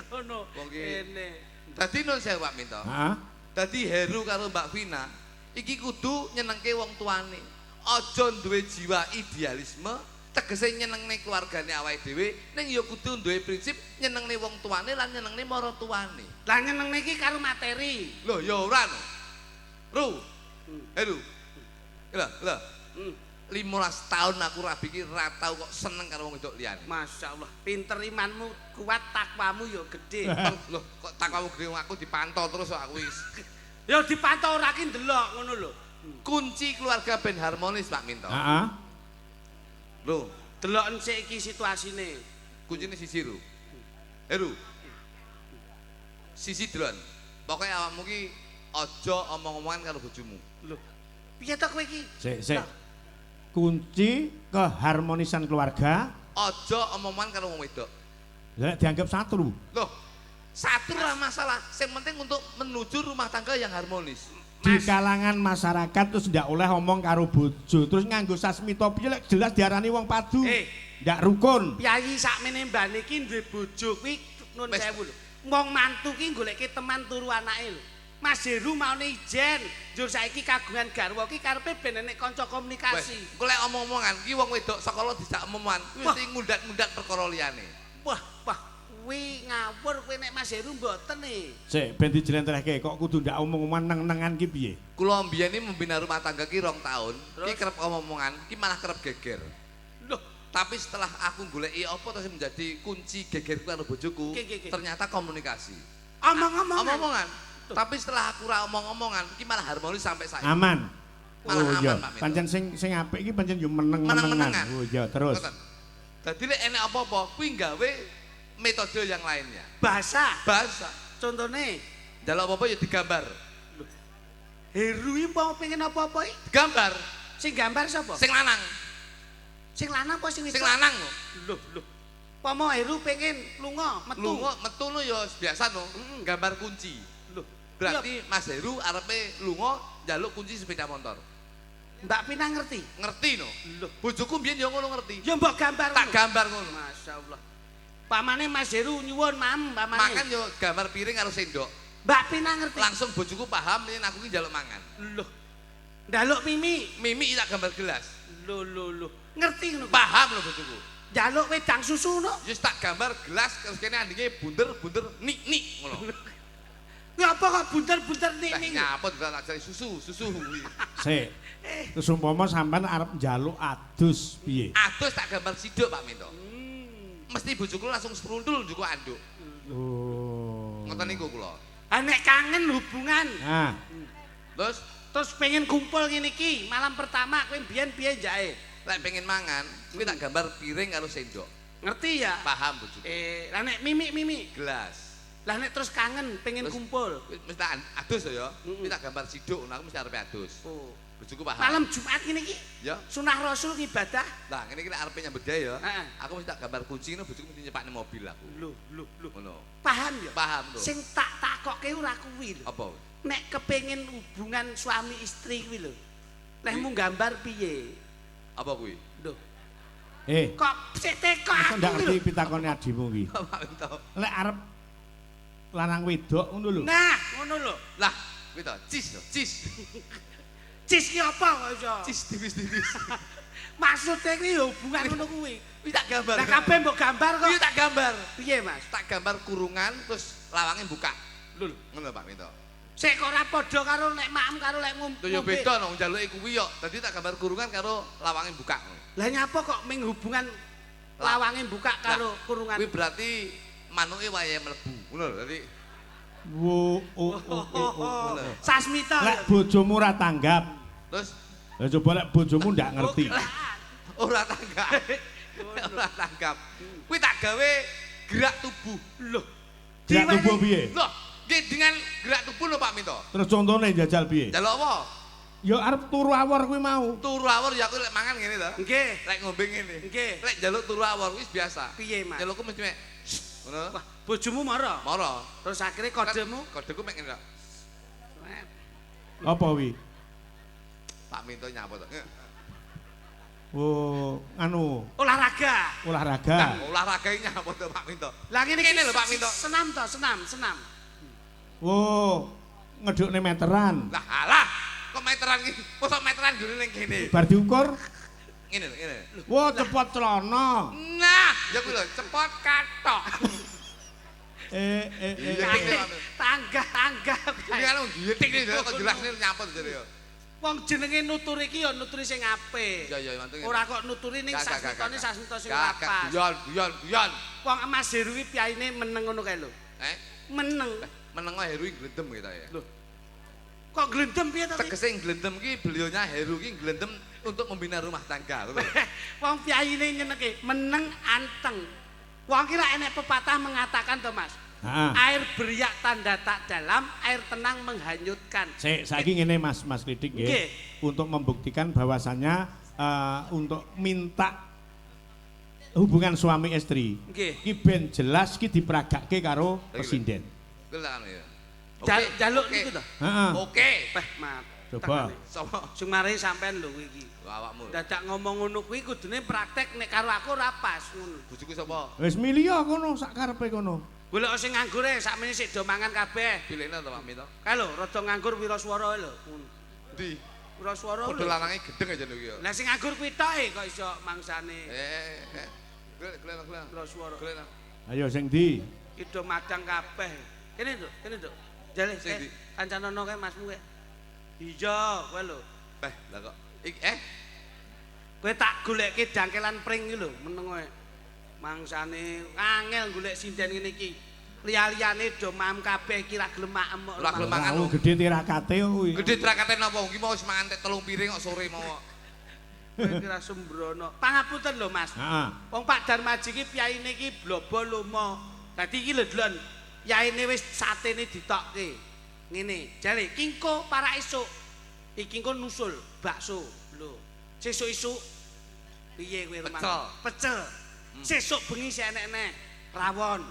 Speaker 1: Ngono.
Speaker 3: Wong ki.
Speaker 1: Kene.
Speaker 3: Dadi nun sewu Pak Minto.
Speaker 2: Heeh.
Speaker 3: Dadi Heru karo Mbak Vina iki kudu nyenengke wong tuane. Aja duwe jiwa idealisme, tegese nyenengne keluargane awake dhewe, ning ya kudu duwe prinsip nyenengne wong tuane lan nyenengne maratuwane.
Speaker 1: Lah nyenengne iki karo materi.
Speaker 3: Lho ya ora no. Ru. Heru. Lho, lho. 15 tahun aku rabi iki ra tau kok seneng karo wong wedok liyane.
Speaker 1: Masya Allah, pinter imanmu kuat, takwamu ya gede.
Speaker 3: Lho, kok takwamu gede aku dipantau terus kok aku wis.
Speaker 1: Ya dipantau ora ki ndelok ngono lho.
Speaker 3: Kunci keluarga ben harmonis Pak Minto.
Speaker 2: Heeh.
Speaker 3: Lho,
Speaker 1: deloken sik iki situasine.
Speaker 3: Kuncine siji lho. Heru. Sisi delon. Pokoke awakmu ki aja omong-omongan karo bojomu.
Speaker 1: Lho. Piye to kowe iki?
Speaker 2: Sik, sik. Kunci keharmonisan keluarga
Speaker 3: aja omong-omongan karo wong wedok.
Speaker 2: Lah dianggap satru.
Speaker 3: Loh, satru ora masalah. Sing penting untuk menuju rumah tangga yang harmonis.
Speaker 2: Di kalangan masyarakat terus ndak oleh omong karo bojo, terus nganggo sasmita piye lek jelas diarani wong padu. Ndak rukun.
Speaker 1: Piyayi sakmene mbane iki duwe bojo kuwi nun sewu lho. Wong mantu ki goleke teman turu anake lho. Mas Heru maune ijen, njur saiki kagungan garwa ki karepe ben enek kanca komunikasi.
Speaker 3: Engko lek omong-omongan ki wong wedok sekolah dijak omongan, kuwi mesti ngundat-ngundat perkara liyane.
Speaker 1: Wah, wah, kuwi ngawur kowe nek Mas Heru mboten e.
Speaker 2: Sik, ben dijlentrehke kok kudu ndak omong-omongan neng-nengan ki piye?
Speaker 3: Kula mbiyen iki membina rumah tangga ki 2 tahun, ki kerep omong-omongan, ki malah kerep geger.
Speaker 1: Loh,
Speaker 3: tapi setelah aku goleki apa terus menjadi kunci gegerku karo bojoku, ternyata komunikasi.
Speaker 1: Omong-omongan.
Speaker 3: Omong-omongan. Tapi setelah aku ora omong-omongan, iki malah harmonis sampai saiki.
Speaker 2: Aman.
Speaker 3: Malah
Speaker 2: oh,
Speaker 3: aman,
Speaker 2: iya.
Speaker 3: Pak Minto.
Speaker 2: Pancen sing apik iki pancen yo meneng-menengan. Oh iya, terus.
Speaker 3: Dadi lek enek apa-apa, kuwi gawe metode yang lainnya.
Speaker 1: Bahasa.
Speaker 3: Bahasa.
Speaker 1: Contone,
Speaker 3: njaluk apa-apa ya digambar.
Speaker 1: Heru iki mau pengen apa-apa iki?
Speaker 3: Digambar.
Speaker 1: Sing gambar sapa?
Speaker 3: Sing lanang.
Speaker 1: Sing lanang apa sing wedok?
Speaker 3: Sing lanang.
Speaker 1: Lho, lho. Pomo Heru pengen lunga, metu.
Speaker 3: Lunga, metu no ya biasa no, gambar kunci.
Speaker 1: Lho.
Speaker 3: Berarti Mas Heru arepe lunga njaluk kunci sepeda motor.
Speaker 1: Mbak Pina ngerti?
Speaker 3: Ngerti no.
Speaker 1: Lho,
Speaker 3: bojoku mbiyen ya ngono ngerti.
Speaker 1: Ya mbok gambar.
Speaker 3: Tak gambar ngono.
Speaker 1: Masyaallah. Pamane Mas Heru nyuwun mam, pamane.
Speaker 3: Makan yo gambar piring karo sendok.
Speaker 1: Mbak Pina ngerti.
Speaker 3: Langsung bojoku paham yen aku ki njaluk mangan.
Speaker 1: Lho. Njaluk mimi.
Speaker 3: Mimi tak gambar gelas.
Speaker 1: Lho lho lho. Ngerti ngono.
Speaker 3: Paham lho bojoku.
Speaker 1: Njaluk wedang susu no.
Speaker 3: Wis tak gambar gelas terus kene andinge bunder-bunder nik-nik ngono.
Speaker 1: Ngapa kok bunder-bunder nik-nik?
Speaker 3: Nyapa tak cari susu, susu.
Speaker 2: Sik. Terus umpama sampean arep njaluk adus piye?
Speaker 3: Adus tak gambar siduk Pak Minto. Mesti bojoku langsung serundul njuk anduk.
Speaker 2: Oh.
Speaker 3: Ngoten niku kula.
Speaker 1: Ah nek kangen hubungan.
Speaker 2: Nah.
Speaker 1: Terus pengen kumpul ngene iki, malam pertama kowe mbiyen piye njake?
Speaker 3: Lek pengen mangan, kuwi tak gambar piring karo sendok.
Speaker 1: Ngerti ya?
Speaker 3: Paham bojoku.
Speaker 1: Lah nek mimik-mimik
Speaker 3: gelas.
Speaker 1: Lah nek terus kangen pengen
Speaker 3: terus,
Speaker 1: kumpul.
Speaker 3: Mesti tak adus ya. Kuwi tak gambar siduk, aku mesti arepe adus.
Speaker 1: Oh.
Speaker 3: Bojoku paham.
Speaker 1: Malam Jumat ngene iki?
Speaker 3: Ya.
Speaker 1: Sunah Rasul ngibadah.
Speaker 3: Lah ngene iki nek arepe nyambut gawe ya.
Speaker 1: Heeh.
Speaker 3: Aku mesti tak gambar kunci ngono bojoku mesti nyepakne mobil aku.
Speaker 1: Lho, lho, lho.
Speaker 3: Ngono.
Speaker 1: Paham ya?
Speaker 3: Paham lho.
Speaker 1: Sing tak takokke ora kuwi lho.
Speaker 3: Apa?
Speaker 1: Nek kepengin hubungan suami istri kuwi lho. Lehmu gambar piye?
Speaker 3: Apa kuwi?
Speaker 1: Lho. Kok sik teko aku
Speaker 2: ndak ngerti pitakone adimu iki.
Speaker 3: Pak Minto.
Speaker 2: Lek arep lanang wedok ngono lho.
Speaker 1: Nah, ngono lho.
Speaker 3: Lah, kuwi to, cis to, cis.
Speaker 1: Cis ki apa kok iso?
Speaker 3: Cis tipis-tipis.
Speaker 1: Maksudnya kuwi hubungan ngono kuwi.
Speaker 3: Kuwi tak gambar.
Speaker 1: Lah kabeh mbok gambar kok.
Speaker 3: Kuwi tak gambar.
Speaker 1: Piye, Mas?
Speaker 3: Tak gambar kurungan terus lawangnya buka.
Speaker 1: Lho,
Speaker 3: ngono Pak Minto.
Speaker 1: Sik kok ora padha karo nek maem karo lek ngombe.
Speaker 3: Lho ya beda no njaluke kuwi yo. Dadi tak gambar kurungan karo lawange buka.
Speaker 1: Lah nyapa kok ming hubungan lawange buka karo kurungan?
Speaker 3: Kuwi berarti manuke wayahe mlebu. Ngono lho dadi
Speaker 2: wo o o o.
Speaker 1: Sasmita.
Speaker 2: Lek bojomu ora tanggap.
Speaker 3: Terus
Speaker 2: lah coba lek bojomu ndak ngerti.
Speaker 3: Ora tanggap. Ora tanggap. Kuwi tak gawe gerak tubuh.
Speaker 1: Lho.
Speaker 2: Gerak tubuh piye?
Speaker 3: Lho, nggih dengan gerak tubuh lho Pak Minto.
Speaker 2: Terus contone njajal piye?
Speaker 3: Njaluk apa?
Speaker 2: Ya arep turu awor kuwi mau.
Speaker 3: Turu awor ya aku lek mangan ngene to.
Speaker 1: Nggih.
Speaker 3: Lek ngombe ngene.
Speaker 1: Nggih.
Speaker 3: Lek njaluk turu awor kuwi biasa.
Speaker 1: Piye, Mas?
Speaker 3: Njalukku mesti mek ngono.
Speaker 1: Wah, bojomu mara?
Speaker 3: Mara.
Speaker 1: Terus akhire kodemu?
Speaker 3: Kodeku mek ngene tok.
Speaker 2: Apa wi?
Speaker 3: Pak Minto nyapa to?
Speaker 2: Oh, anu.
Speaker 1: Olahraga.
Speaker 2: Olahraga.
Speaker 3: Nah, olahraga iki nyapa to Pak Minto?
Speaker 1: Lah ngene
Speaker 3: iki lho Pak Minto.
Speaker 1: Senam to, senam, senam.
Speaker 2: Oh, ngedukne meteran.
Speaker 3: Lah alah, kok meteran iki? Mosok meteran gone ning kene.
Speaker 2: Bar diukur
Speaker 3: ngene lho, ngene.
Speaker 2: Wah, cepot celana.
Speaker 3: Nah, ya kuwi lho, cepot kathok.
Speaker 1: Tangga, tangga.
Speaker 3: Iki kan gitik iki kok jelasne nyapa to jare yo.
Speaker 1: Wong jenenge nuturi iki ya nuturi sing apik.
Speaker 3: Iya iya mantu.
Speaker 1: Ora kok nuturi ning sasmitane sasmita sing ora pas.
Speaker 3: Guyon, guyon, guyon.
Speaker 1: Wong Mas Heru iki piyaine meneng ngono kae lho.
Speaker 3: Eh?
Speaker 1: Meneng.
Speaker 3: Meneng kok Heru iki glendem kita ya.
Speaker 1: Lho. Kok glendem piye to?
Speaker 3: Tegese glendem iki beliaunya Heru iki glendem untuk membina rumah tangga lho.
Speaker 1: Wong piyaine nyeneke meneng anteng. Wong ki lak enek pepatah mengatakan to Mas. Air beriak tanda tak dalam, air tenang menghanyutkan.
Speaker 2: Sik, saiki ngene Mas, Mas Klidik nggih. Untuk membuktikan bahwasannya untuk minta hubungan suami istri.
Speaker 1: Nggih.
Speaker 2: Ki ben jelas ki diperagake karo pesinden.
Speaker 1: Jaluk niku to?
Speaker 2: Heeh.
Speaker 3: Oke.
Speaker 1: Peh mat.
Speaker 2: Coba.
Speaker 3: Sapa?
Speaker 1: Sing mari sampean lho iki.
Speaker 3: Awakmu.
Speaker 1: Dadak ngomong ngono kuwi kudune praktek nek karo aku ora pas ngono.
Speaker 3: Bojoku sapa?
Speaker 2: Wis milih kono sak karepe kono.
Speaker 1: Golek sing nganggur e sakmene sik do mangan kabeh.
Speaker 3: Pilihne to Pak Minto.
Speaker 1: Kae lho rada nganggur Wiraswara lho.
Speaker 3: Endi?
Speaker 1: Wiraswara lho.
Speaker 3: Padha lanange gendeng aja lho iki ya.
Speaker 1: Lah sing nganggur kuwi tok e kok iso mangsane.
Speaker 3: Golek golek.
Speaker 1: Wiraswara.
Speaker 3: Golek.
Speaker 2: Ayo sing ndi?
Speaker 1: Iki do madang kabeh. Kene nduk, kene nduk. Jaleh kancanono kae masmu kae. Iya, kowe lho.
Speaker 3: Beh, lah kok iki
Speaker 1: Kowe tak golekke dangkelan pring iki lho, meneng kowe. Mangsane angel golek sinden ngene iki. Liya-liyane do maem kabeh iki ra gelem maem kok.
Speaker 3: Ora gelem mangan.
Speaker 2: Gede tirakate kuwi.
Speaker 3: Gede tirakate napa? Iki mau wis mangan tek 3 piring kok sore mau.
Speaker 1: Kowe kira sembrono. Pangapunten lho, Mas.
Speaker 2: Heeh.
Speaker 1: Wong Pak Darmaji iki piyaine iki blobo lomo. Dadi iki lho delon. Yaine wis satene ditokke. Ngene, jare kingko para esuk. Iki engko nusul bakso. Lho. Sesuk isuk piye kowe rumah?
Speaker 3: Pecel.
Speaker 1: Pecel. Sesuk bengi sik enek-enek rawon.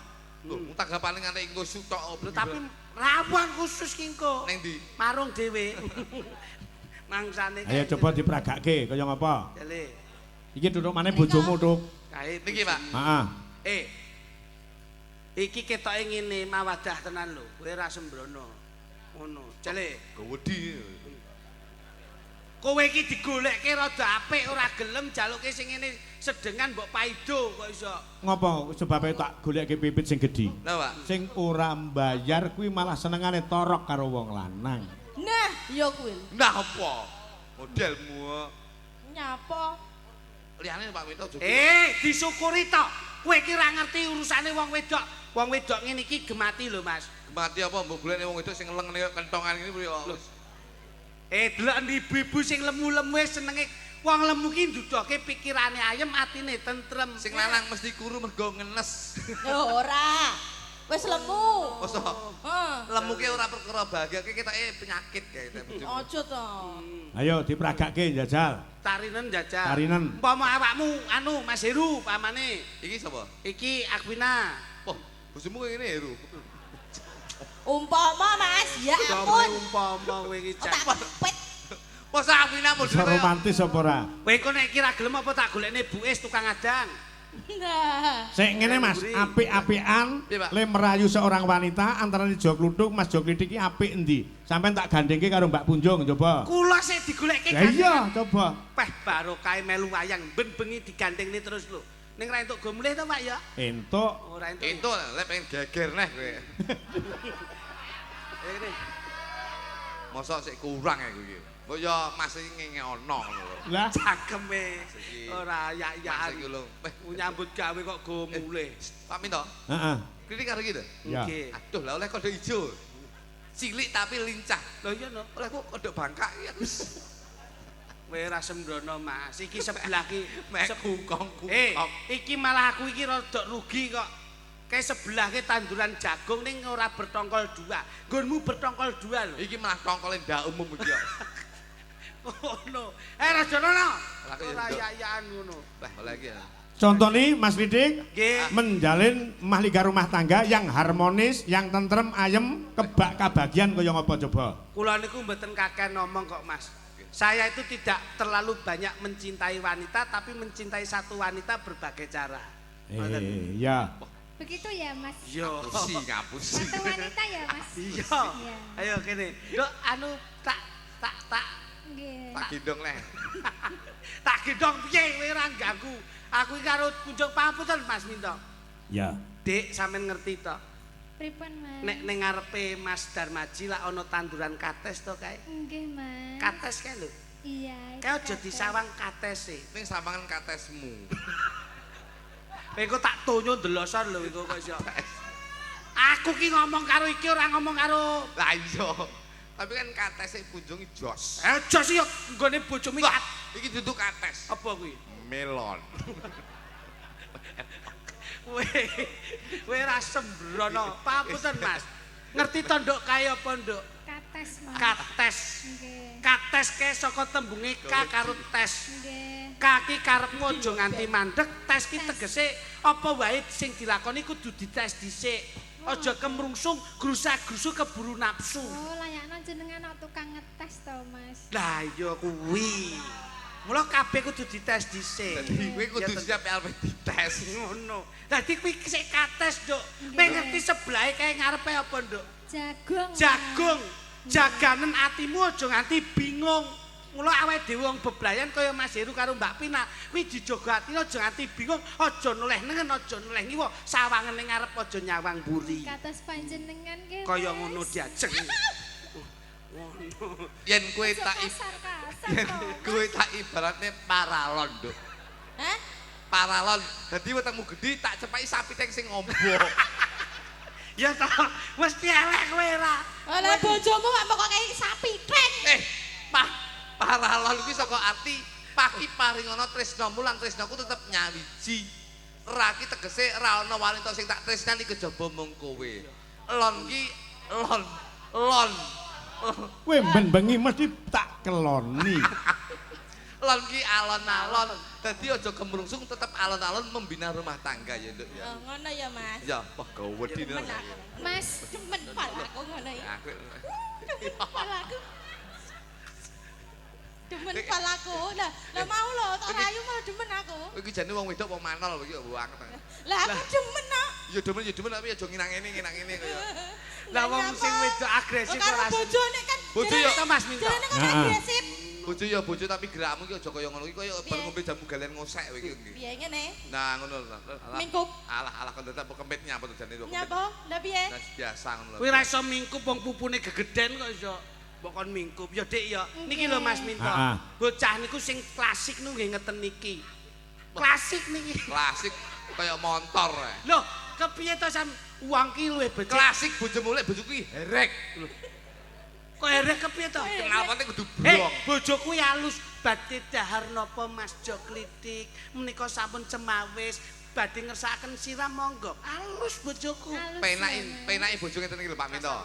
Speaker 3: Lho, tanggapane nganti engko suk tok.
Speaker 1: Lho tapi rawon khusus ki engko.
Speaker 3: Ning ndi?
Speaker 1: Marung dhewe. Mangsane.
Speaker 2: Ayo coba diperagake kaya ngapa?
Speaker 1: Jale.
Speaker 2: Iki duduk maneh bojomu, Tuk.
Speaker 1: Kae
Speaker 3: niki, Pak.
Speaker 1: Heeh. Iki ketoke ngene mawadah tenan lho. Kowe ora sembrono. Ngono. Jale.
Speaker 3: Gewedi.
Speaker 1: Kowe iki digolekke rada apik ora gelem jaluke sing ngene sedengan mbok paido kok iso.
Speaker 2: Ngopo sebabe tak golekke pipit sing gedhi?
Speaker 3: Lha, Pak.
Speaker 2: Sing ora mbayar kuwi malah senengane torok karo wong lanang.
Speaker 4: Nah, ya kuwi.
Speaker 3: Nah apa? Modelmu.
Speaker 4: Nyapa?
Speaker 3: Liyane Pak Minto joget.
Speaker 1: Disyukuri to. Kowe iki ora ngerti urusane wong wedok. Wong wedok ngene iki gemati lho, Mas.
Speaker 3: Gemati apa mbok golekne wong wedok sing ngeleng kentongan ngene kuwi kok.
Speaker 1: Delok ibu-ibu sing lemu-lemu senenge wong lemu ki ndudohke pikirane ayem, atine tentrem.
Speaker 3: Sing lanang mesti kuru mergo ngenes.
Speaker 4: Lho ora. Wis lemu.
Speaker 3: Mosok.
Speaker 4: Heeh.
Speaker 3: Lemu ki ora perkara bahagia ki ketoke penyakit kae.
Speaker 4: Aja to.
Speaker 2: Ayo dipragake njajal.
Speaker 1: Tarinen njajal.
Speaker 2: Tarinen.
Speaker 1: Umpama awakmu anu Mas Heru pamane.
Speaker 3: Iki sapa?
Speaker 1: Iki Akwina.
Speaker 3: Wah, bojomu kaya ngene Heru.
Speaker 4: Umpama Mas, ya ampun.
Speaker 1: Umpama kowe iki
Speaker 4: Tak kepet.
Speaker 3: Masa Afina
Speaker 2: Bisa
Speaker 3: model kaya
Speaker 2: romantis apa ora?
Speaker 1: Kowe kok nek kira gelem apa tak golekne Bu Es tukang adang.
Speaker 4: Nah.
Speaker 2: Sik ngene Mas, apik-apikan le merayu seorang wanita antara Jo Kluthuk Mas Jo Klithik iki apik endi? Sampeyan tak gandengke karo Mbak Punjung coba.
Speaker 1: Kula sik digolekke
Speaker 2: Lah iya, coba.
Speaker 1: Peh barokah melu wayang ben bengi digandengne terus lho. Ning ra entuk go mulih to Pak ya?
Speaker 2: Entuk.
Speaker 1: Ora entuk.
Speaker 3: Entuk lek pengen geger neh kowe.
Speaker 1: Ngene.
Speaker 3: Mosok sik kurang ya kowe iki. Mbok ya Mas iki ngene ono ngono lho.
Speaker 2: Lah
Speaker 1: Cakeme ora yak-yakan.
Speaker 3: Mas iki lho. Weh,
Speaker 1: Nyambut gawe kok go mulih.
Speaker 3: Pak Minto.
Speaker 2: Heeh.
Speaker 3: Klitik karo iki to?
Speaker 1: Nggih.
Speaker 3: Aduh, lah oleh kodhok ijo. Cilik tapi lincah.
Speaker 1: Lho iya no.
Speaker 3: Oleh kok kodhok bangkak iki aku.
Speaker 1: Kowe ora sembrono Mas. Iki sebelah ki
Speaker 3: Mek kungkong.
Speaker 1: Iki malah aku iki rada rugi kok. Kayak sebelah ki tanduran jagung ning ora bertongkol dua. Nggonmu bertongkol dua lho.
Speaker 3: Iki malah tongkole ndak umum iki kok.
Speaker 1: Ngono. Rajono.
Speaker 3: Lah,
Speaker 1: Ora yayan ngono.
Speaker 3: Lah, oleh iki ya.
Speaker 2: Contohnya Mas Klitik
Speaker 1: Nggih.
Speaker 2: menjalin mahligai rumah tangga yang harmonis, yang tentrem, ayem, kebak kabagian kaya ngapa coba?
Speaker 1: Kula niku mboten kakean ngomong kok Mas. Saya itu tidak terlalu banyak mencintai wanita, tapi mencintai satu wanita berbagai cara.
Speaker 2: Iya.
Speaker 5: Begitu ya Mas?
Speaker 1: Iya.
Speaker 3: Ngapusi, ngapusi.
Speaker 5: Satu wanita ya Mas?
Speaker 1: Iya. Ayo kene. Nduk anu tak
Speaker 5: Nggih.
Speaker 3: Tak gendong leh.
Speaker 1: Tak gendong piye kowe ora ganggu. Aku iki karo Punjung pangapunten Mas Minto.
Speaker 2: Ya.
Speaker 1: Dik sampean ngerti to?
Speaker 5: Pripun Mas?
Speaker 1: Nek ning ngarepe Mas Darmaji lak ana tanduran kates to kae.
Speaker 5: Nggih Mas.
Speaker 1: Kates kae lho.
Speaker 5: Iya.
Speaker 1: Kae aja disawang katese.
Speaker 3: Ning sampangan katesmu.
Speaker 1: Kowe engko tak tonyo ndelosor lho engko kok iso. Aku ki ngomong karo iki ora ngomong karo.
Speaker 3: Lah iya. Tapi kan katese Punjung jos.
Speaker 1: Jos yo nggone bojomu
Speaker 3: Wah, iki duduk kates.
Speaker 1: Apa kuwi?
Speaker 3: Melon.
Speaker 1: Kowe ora sembrono. Pangapunten Mas. Ngerti to nduk kae apa nduk?
Speaker 5: Kates Mas.
Speaker 1: Kates.
Speaker 5: Nggih.
Speaker 1: Kates kae saka tembunge K karo tes.
Speaker 5: Nggih.
Speaker 1: K ki karepmu aja nganti mandek, tes ki tegese apa wae sing dilakoni kudu dites dhisik. Aja kemrungsung, grusa-grusu keburu nafsu.
Speaker 5: Oh, layakno jenengan kok tukang ngetes to Mas.
Speaker 1: Lah iya kuwi. Mula kabeh kudu dites dhisik.
Speaker 3: Dadi kowe kudu siap arep dites.
Speaker 1: Ngono. Dadi kuwi sik kates, Nduk. Kowe ngerti sebelahe kae ngarepe apa, Nduk?
Speaker 5: Jagung.
Speaker 1: Jagung. Jaganen atimu aja nganti bingung. Mula awake dhewe wong beblayan kaya Mas Heru karo Mbak Pina, kuwi dijaga atine aja nganti bingung, aja noleh nengen, aja noleh ngiwa, sawangen ning ngarep aja nyawang mburi.
Speaker 5: Kados panjenengan nggih.
Speaker 1: Kaya ngono diajeng. Ngono.
Speaker 3: Yen kowe tak
Speaker 5: kasar-kasar.
Speaker 3: Kowe tak ibaratne paralon, Nduk.
Speaker 4: Hah?
Speaker 3: Paralon. Dadi wetengmu gedhi tak cepaki sapi teng sing ombo.
Speaker 1: Ya toh, mesti elek kowe ora.
Speaker 4: Lah bojomu kok kok kei sapi teng.
Speaker 3: Paralon kuwi saka arti paki paringono tresnamu lan tresnaku tetep nyawiji. Ra ki tegese ra ana wanita sing tak tresnani kejaba mung kowe. Lon ki lon lon.
Speaker 2: Kowe ben bengi mesti tak keloni.
Speaker 3: Lon ki alon-alon. Dadi aja kemrungsung tetep alon-alon membina rumah tangga ya, Nduk ya.
Speaker 4: Oh, ngono ya, Mas.
Speaker 3: Ya, wah gawedi.
Speaker 5: Mas,
Speaker 4: demen pal aku ngono iki. Demen pal aku. Demen pal aku. Lah, lah mau lho, tak rayu malah demen aku.
Speaker 3: Iki jane wong wedok apa manol iki banget.
Speaker 4: Lah aku demen kok.
Speaker 3: Ya demen ya demen tapi aja nginang ngene nginang ngene kaya.
Speaker 1: Lah wong sing wedok agresif
Speaker 4: ora. Karo bojone kan.
Speaker 3: Bojo ya
Speaker 1: Mas Minto.
Speaker 4: Jarene kan agresif.
Speaker 3: Bojo ya bojo tapi gerakmu iki aja kaya ngono iki kaya bar ngombe jamu galen ngosek kowe iki.
Speaker 4: Piye ngene?
Speaker 3: Nah ngono lho.
Speaker 4: Mingkup.
Speaker 3: Alah alah kon tetep kempit nyapa to jane kok.
Speaker 4: Nyapa? Lah piye?
Speaker 3: Biasa ngono lho.
Speaker 1: Kowe ora iso mingkup wong pupune gegeden kok iso. Mbok kon mingkup. Ya Dik ya. Niki lho Mas Minto. Bocah niku sing klasik niku nggih ngeten niki. Klasik niki.
Speaker 3: Klasik kaya montor.
Speaker 1: Lho, kepiye to sam wong ki luwih becik.
Speaker 3: Klasik bojomu lek bojoku ki herek.
Speaker 1: Kok herek kepiye to?
Speaker 3: Kenapane kudu brong.
Speaker 1: Bojoku ya halus badhe dahar napa Mas Jo Klitik menika sampun cemawis badhe ngersakaken siram monggo. Halus bojoku.
Speaker 3: Penake penake bojo ngeten iki lho Pak Minto.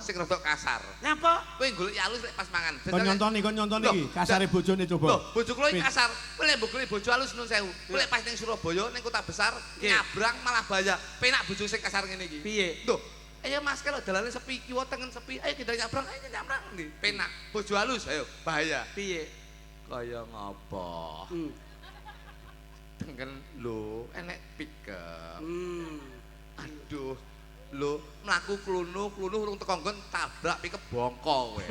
Speaker 3: Sing rada kasar.
Speaker 1: Napa?
Speaker 3: Kowe golek halus lek pas mangan.
Speaker 2: Kon nyontoni, kon nyontoni iki kasare bojone coba.
Speaker 3: Lho, bojo kula iki kasar. Kowe lek mbok golek bojo halus nun sewu. Kowe lek pas ning Surabaya ning kota besar nyabrang malah bahaya. Penak bojo sing kasar ngene iki.
Speaker 1: Piye?
Speaker 3: Lho, Ayo Mas kalau dalane sepi, kiwa tengen sepi, ayo kita nyabrang, ayo nyabrang ndi? Penak, bojo halus, ayo bahaya.
Speaker 1: Piye?
Speaker 3: Kaya ngopo? Tengen lho, enek pickup. Aduh, lho mlaku klunu-klunu urung teko nggon tabrak pickup bongko kowe.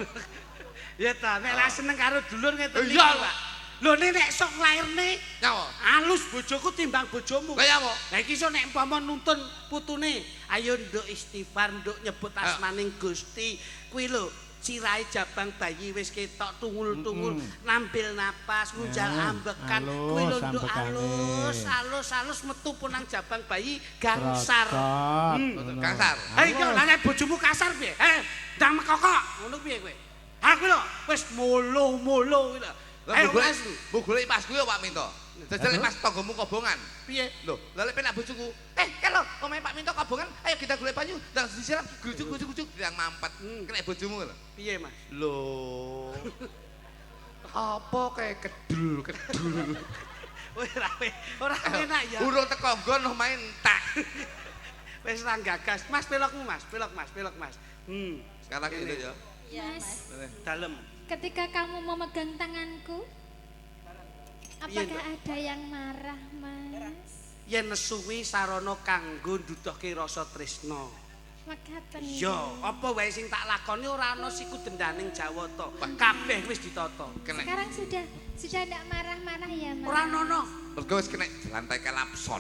Speaker 1: Ya ta, nek lah seneng karo dulur ngeten iki,
Speaker 3: Iya.
Speaker 1: Pak. Lho nek sok nglairne
Speaker 3: Nyawa.
Speaker 1: halus bojoku timbang bojomu.
Speaker 3: Kaya apa?
Speaker 1: Lah iki iso nek umpama nuntun putune, ayo nduk istighfar, nduk nyebut asmaning Gusti. Kuwi lho, sirahe jabang bayi wis ketok tungul-tungul, nambil napas, ngunjal ambekan. Kuwi lho nduk halus, halus, halus metu punang jabang bayi gangsar.
Speaker 3: Gangsar.
Speaker 1: Ha iki lha nek bojomu kasar piye? Eh, ndang mekokok. Ngono piye kowe? Ha kuwi lho wis molo-molo kuwi lho.
Speaker 3: Ayo Mas, mbok golek Mas kuwi Pak Minto. Jajal Mas tanggamu kobongan.
Speaker 1: Piye?
Speaker 3: Lho, lha lek penak bojoku. Kalau omahe Pak Minto kobongan, ayo kita golek banyu, ndang disiram, grujuk-grujuk ndang mampet. Kena bojomu lho.
Speaker 1: Piye, Mas?
Speaker 3: Lho. Apa kae kedul-kedul.
Speaker 1: Ora enak ya.
Speaker 3: Urung teko nggon omahe entek.
Speaker 1: Wis ra gagas. Mas pelokmu, Mas. Pelok, Mas. Pelok, Mas.
Speaker 3: Sekarang gitu ya.
Speaker 4: Iya, Mas.
Speaker 1: Dalem.
Speaker 5: Ketika kamu memegang tanganku, apakah ada yang marah, Mas?
Speaker 1: Yen nesu kuwi sarana kanggo nduduhke rasa tresna.
Speaker 5: Mekaten.
Speaker 1: Iya, apa wae sing tak lakoni ora ana siku dendaning Jawata. Kabeh wis ditata.
Speaker 5: Sekarang sudah ndak marah-marah ya, Mas?
Speaker 1: Ora ono.
Speaker 3: Mergo wis kena lantai kelapson.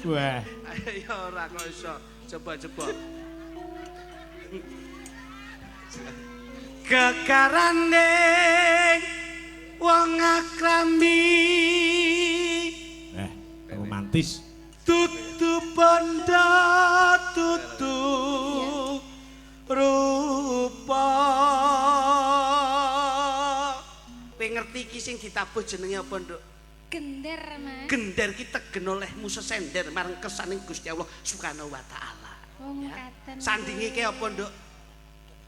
Speaker 2: Wah.
Speaker 1: Ya ora kok iso. Coba-coba. Gegarane wong akrami.
Speaker 2: Romantis.
Speaker 1: Tutu bondo tutu rupa. Kowe ngerti iki sing ditabuh jenenge apa, Nduk?
Speaker 5: Gender, Mas.
Speaker 1: Gender ki tegen olehmu sesender marang kersaning Gusti Allah Subhanahu wa taala.
Speaker 5: Oh, mekaten.
Speaker 1: Sandinge ki apa, Nduk?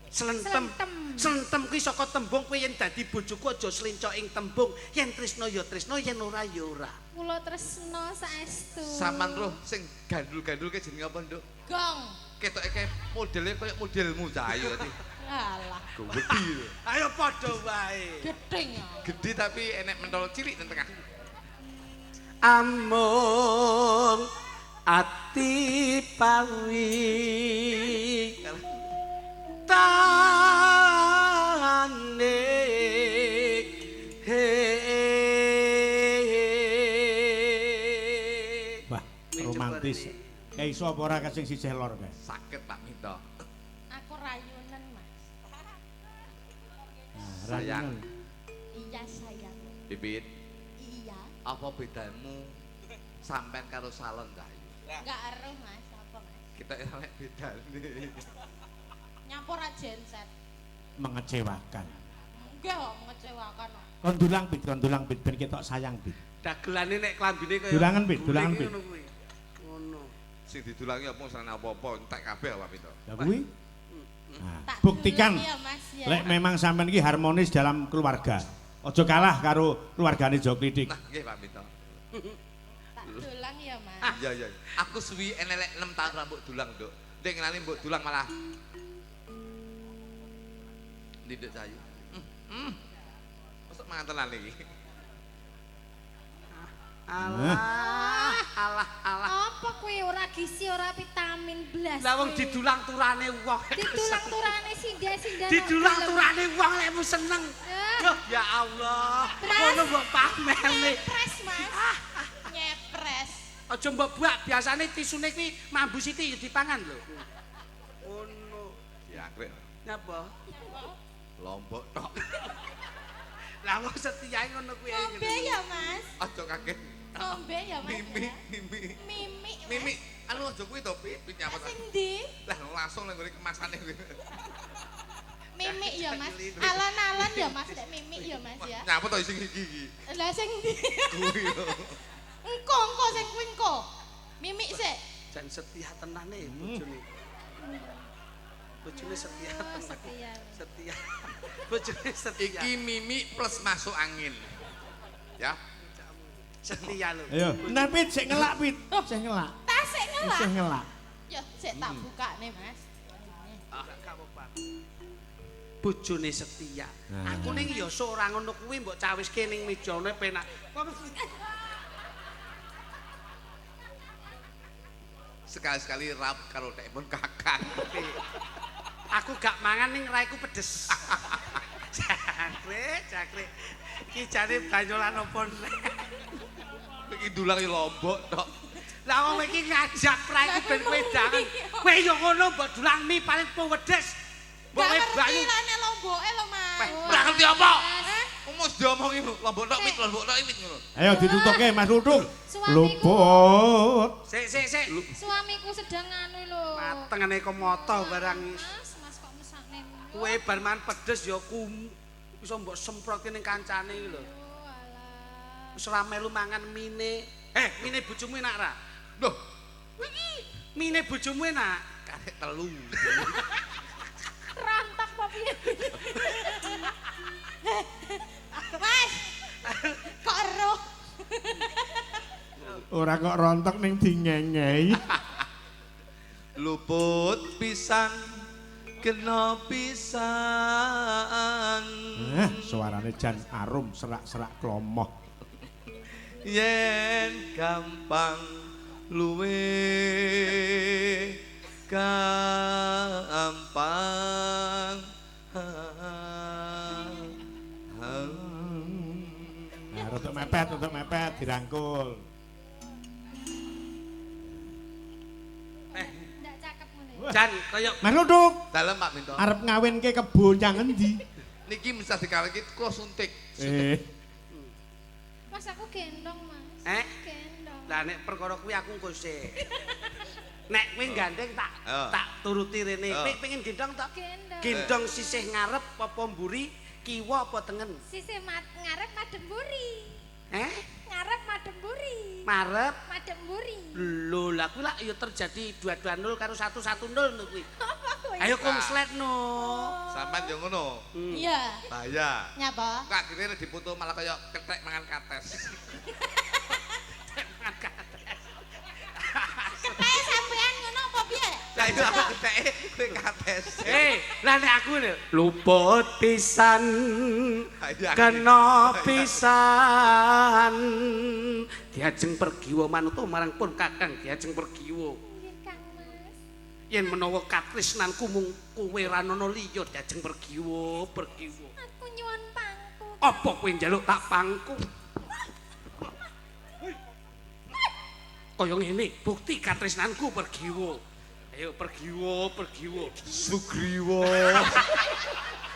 Speaker 1: Slentem. Slentem kuwi saka tembung kowe yen dadi bojoku aja slenco ing tembung. Yen tresna ya tresna, yen ora ya ora.
Speaker 5: Kula tresna saestu.
Speaker 3: Saman roh sing gandul-gandul ke jenenge apa, Nduk?
Speaker 4: Gong.
Speaker 3: Ketoke kae modele koyo modelmu cah ayu tadi.
Speaker 4: Alah.
Speaker 3: Gedhi.
Speaker 1: Ayo padha wae.
Speaker 4: Gedhing.
Speaker 3: Gedhi tapi enek mentol cilik nang tengah.
Speaker 1: Amung ati pawi. Tane he.
Speaker 2: Wah, romantis. Kayak iso apa ora kasing sisih lor kae?
Speaker 3: Sakit Pak Minto.
Speaker 4: Aku rayunen, Mas.
Speaker 3: Sayang.
Speaker 4: Iya, sayang.
Speaker 3: Bibit.
Speaker 4: Iya.
Speaker 3: Apa bedamu sampean karo salon ta?
Speaker 4: Enggak eruh, Mas. Apa, Mas?
Speaker 3: Kita elek bedane.
Speaker 4: Nyampur genset.
Speaker 2: Mengecewakan.
Speaker 4: Enggak kok mengecewakan.
Speaker 2: Kon dulang pit, ben ketok sayang pit.
Speaker 1: Dagelane nek klambine kaya
Speaker 2: dulangan pit, dulangan pit.
Speaker 1: Ngono.
Speaker 3: Sing didulangi apa usah apa-apa entek kabeh apa pit.
Speaker 2: Lah kuwi. Nah, buktikan
Speaker 4: ya, Mas, ya.
Speaker 2: Lek memang sampean iki harmonis dalam keluarga. Aja kalah karo keluargane Jo Klitik.
Speaker 3: Nah, nggih Pak Minto.
Speaker 4: Tak dulang ya, Mas.
Speaker 3: Iya, iya. Aku suwi enelek 6 tahun rambut dulang, Nduk. Ndek ngenani mbok dulang malah Nduk sayu. Mosok mangan tenan iki.
Speaker 1: Alah, alah, alah.
Speaker 5: Apa kowe ora gizi, ora vitamin blas.
Speaker 1: Lah wong didulang turane wong.
Speaker 5: Didulang turane sinda-sinda.
Speaker 1: Didulang turane wong lekmu seneng. Duh, ya Allah. Ngono mbok pamerne.
Speaker 4: Nyepres, Mas. Nyepres.
Speaker 1: Aja mbok buak, biasane tisune kuwi mambu siti ya dipangan lho. Ngono.
Speaker 3: Diangkrek.
Speaker 1: Nyapa?
Speaker 3: Lombok tok.
Speaker 1: Lah wong setiae ngono kuwi.
Speaker 4: Ngombe ya, Mas.
Speaker 3: Aja kaget.
Speaker 4: Ngombe ya, Mas.
Speaker 3: Mimi, mimi.
Speaker 4: Mimi.
Speaker 3: Mimi, anu aja kuwi to, Pit. Nyapa
Speaker 4: Sing ndi?
Speaker 3: Lah langsung nang ngene kemasane kuwi.
Speaker 4: Mimi ya, Mas. Alon-alon ya, Mas, nek mimi ya, Mas ya.
Speaker 3: Nyapa to sing iki iki?
Speaker 4: Lah sing ndi?
Speaker 3: Kuwi lho.
Speaker 4: Engko, engko sing kuwi engko. Mimi sik.
Speaker 1: Jan setia tenane bojone. Bojone setia.
Speaker 5: Oh, setia.
Speaker 1: Setia. Bojone setia.
Speaker 3: Iki mimi plus masuk angin. Ya.
Speaker 1: Setia lho.
Speaker 2: Ayo, nah Pit sik ngelak Pit. Sik ngelak.
Speaker 4: Tas sik ngelak.
Speaker 2: Sik ngelak.
Speaker 4: Ya, sik tak bukane, Mas.
Speaker 1: Gak apa-apa. Bojone setia.
Speaker 2: Nah.
Speaker 1: Aku ning ya ora ngono kuwi mbok cawiske ning mejane penak.
Speaker 3: Sekali-sekali rap karo pun kakang.
Speaker 1: Aku gak mangan ning raiku pedes. Jangkrik, jangkrik. Iki jane banyolan opo neh?
Speaker 3: Iki dulang yo lombok tok.
Speaker 1: Lah wong iki ngajak raiku ben kowe jangan. Kowe yo ngono mbok dulang mie paling pedes. Mbok
Speaker 4: Gak ngerti
Speaker 1: banyu.
Speaker 4: lah nek lomboke lho, Mas.
Speaker 3: Ora ngerti apa? Umus diomongi lombok tok wit, lombok tok wit ngono.
Speaker 2: Ayo ditutuke Mas Lutung.
Speaker 5: Suamiku.
Speaker 2: Luput.
Speaker 1: Sik sik sik.
Speaker 5: Suamiku sedang anu lho.
Speaker 1: Matengane kok moto barang.
Speaker 5: Mas, Mas kok mesakne.
Speaker 1: Kowe bar mangan pedes ya kum iso mbok semprotke ning kancane iki lho.
Speaker 5: Oh alah.
Speaker 1: Wis ora melu mangan mine. Eh, mine bojomu enak ra?
Speaker 3: Loh,
Speaker 1: Mine bojomu enak.
Speaker 3: karek telu.
Speaker 5: Rontok apa piye?
Speaker 4: Mas. Kok eruh?
Speaker 2: Ora kok rontok ning dingengei.
Speaker 3: Luput pisang kena pisang.
Speaker 2: Suarane jan arum serak-serak klomoh.
Speaker 3: Yen gampang luwe gampang.
Speaker 2: Nah, rodok mepet dirangkul.
Speaker 5: Ndak cakep ngene.
Speaker 1: Jan kaya
Speaker 2: Mas Lutung,
Speaker 3: Dalem Pak Minto.
Speaker 2: arep ngawinke kebo nyang endi?
Speaker 3: Niki bisa dikawinke kula suntik.
Speaker 5: Mas aku gendong, Mas.
Speaker 1: Eh?
Speaker 5: Gendong.
Speaker 1: Lah nek perkara kuwi aku engko sik. Nek kowe gandeng tak
Speaker 3: Oh.
Speaker 1: tak turuti rene.
Speaker 3: Oh.
Speaker 1: Kowe pengen gendong tak?
Speaker 5: Gendong.
Speaker 1: Gendong sisih ngarep apa mburi, kiwa apa tengen?
Speaker 5: Sisih ngarep madhep mburi.
Speaker 1: Eh?
Speaker 5: Ngarep madhep mburi.
Speaker 1: Marep.
Speaker 5: Madhep mburi.
Speaker 1: Lho, lah kuwi lak ya terjadi 220 karo 110 no kuwi.
Speaker 5: Apa kuwi?
Speaker 1: Ayo konslet no.
Speaker 3: Sampean yo ngono.
Speaker 4: Iya.
Speaker 3: Bahaya.
Speaker 4: Nyapa?
Speaker 3: Kok akhirnya dipoto malah kaya kethek mangan kates.
Speaker 4: Ketheke sampean ngono apa piye?
Speaker 3: Lah itu aku ketheke kowe kates.
Speaker 1: Eh, lah nek aku lho luput pisan kena pisan diajeng pergiwa manuta marang pun Kakang diajeng pergiwa.
Speaker 5: Nggih, Kang Mas.
Speaker 1: Yen menawa katresnanku mung kowe ra ana liya diajeng pergiwa, pergiwa.
Speaker 5: Aku nyuwun pangku.
Speaker 1: Apa kowe njaluk tak pangku? Kaya ngene, bukti katresnanku pergiwa. Ayo pergiwa, pergiwa.
Speaker 3: Sugriwa.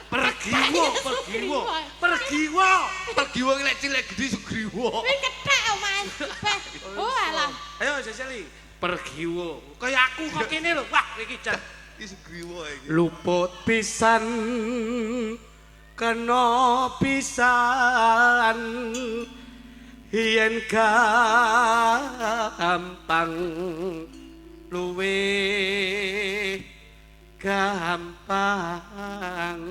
Speaker 1: Pergiwa, pergiwa. Pergiwa.
Speaker 3: Pergiwa ki lek cilik gedhi Sugriwa.
Speaker 4: Kuwi kethek oh, Mas. Beh. Oh alah.
Speaker 1: Ayo Jajali. Pergiwa. Kaya aku kok kene lho. Wah, iki jan
Speaker 3: Iki Sugriwa iki.
Speaker 1: luput pisan kena pisan yen gampang luwe gampang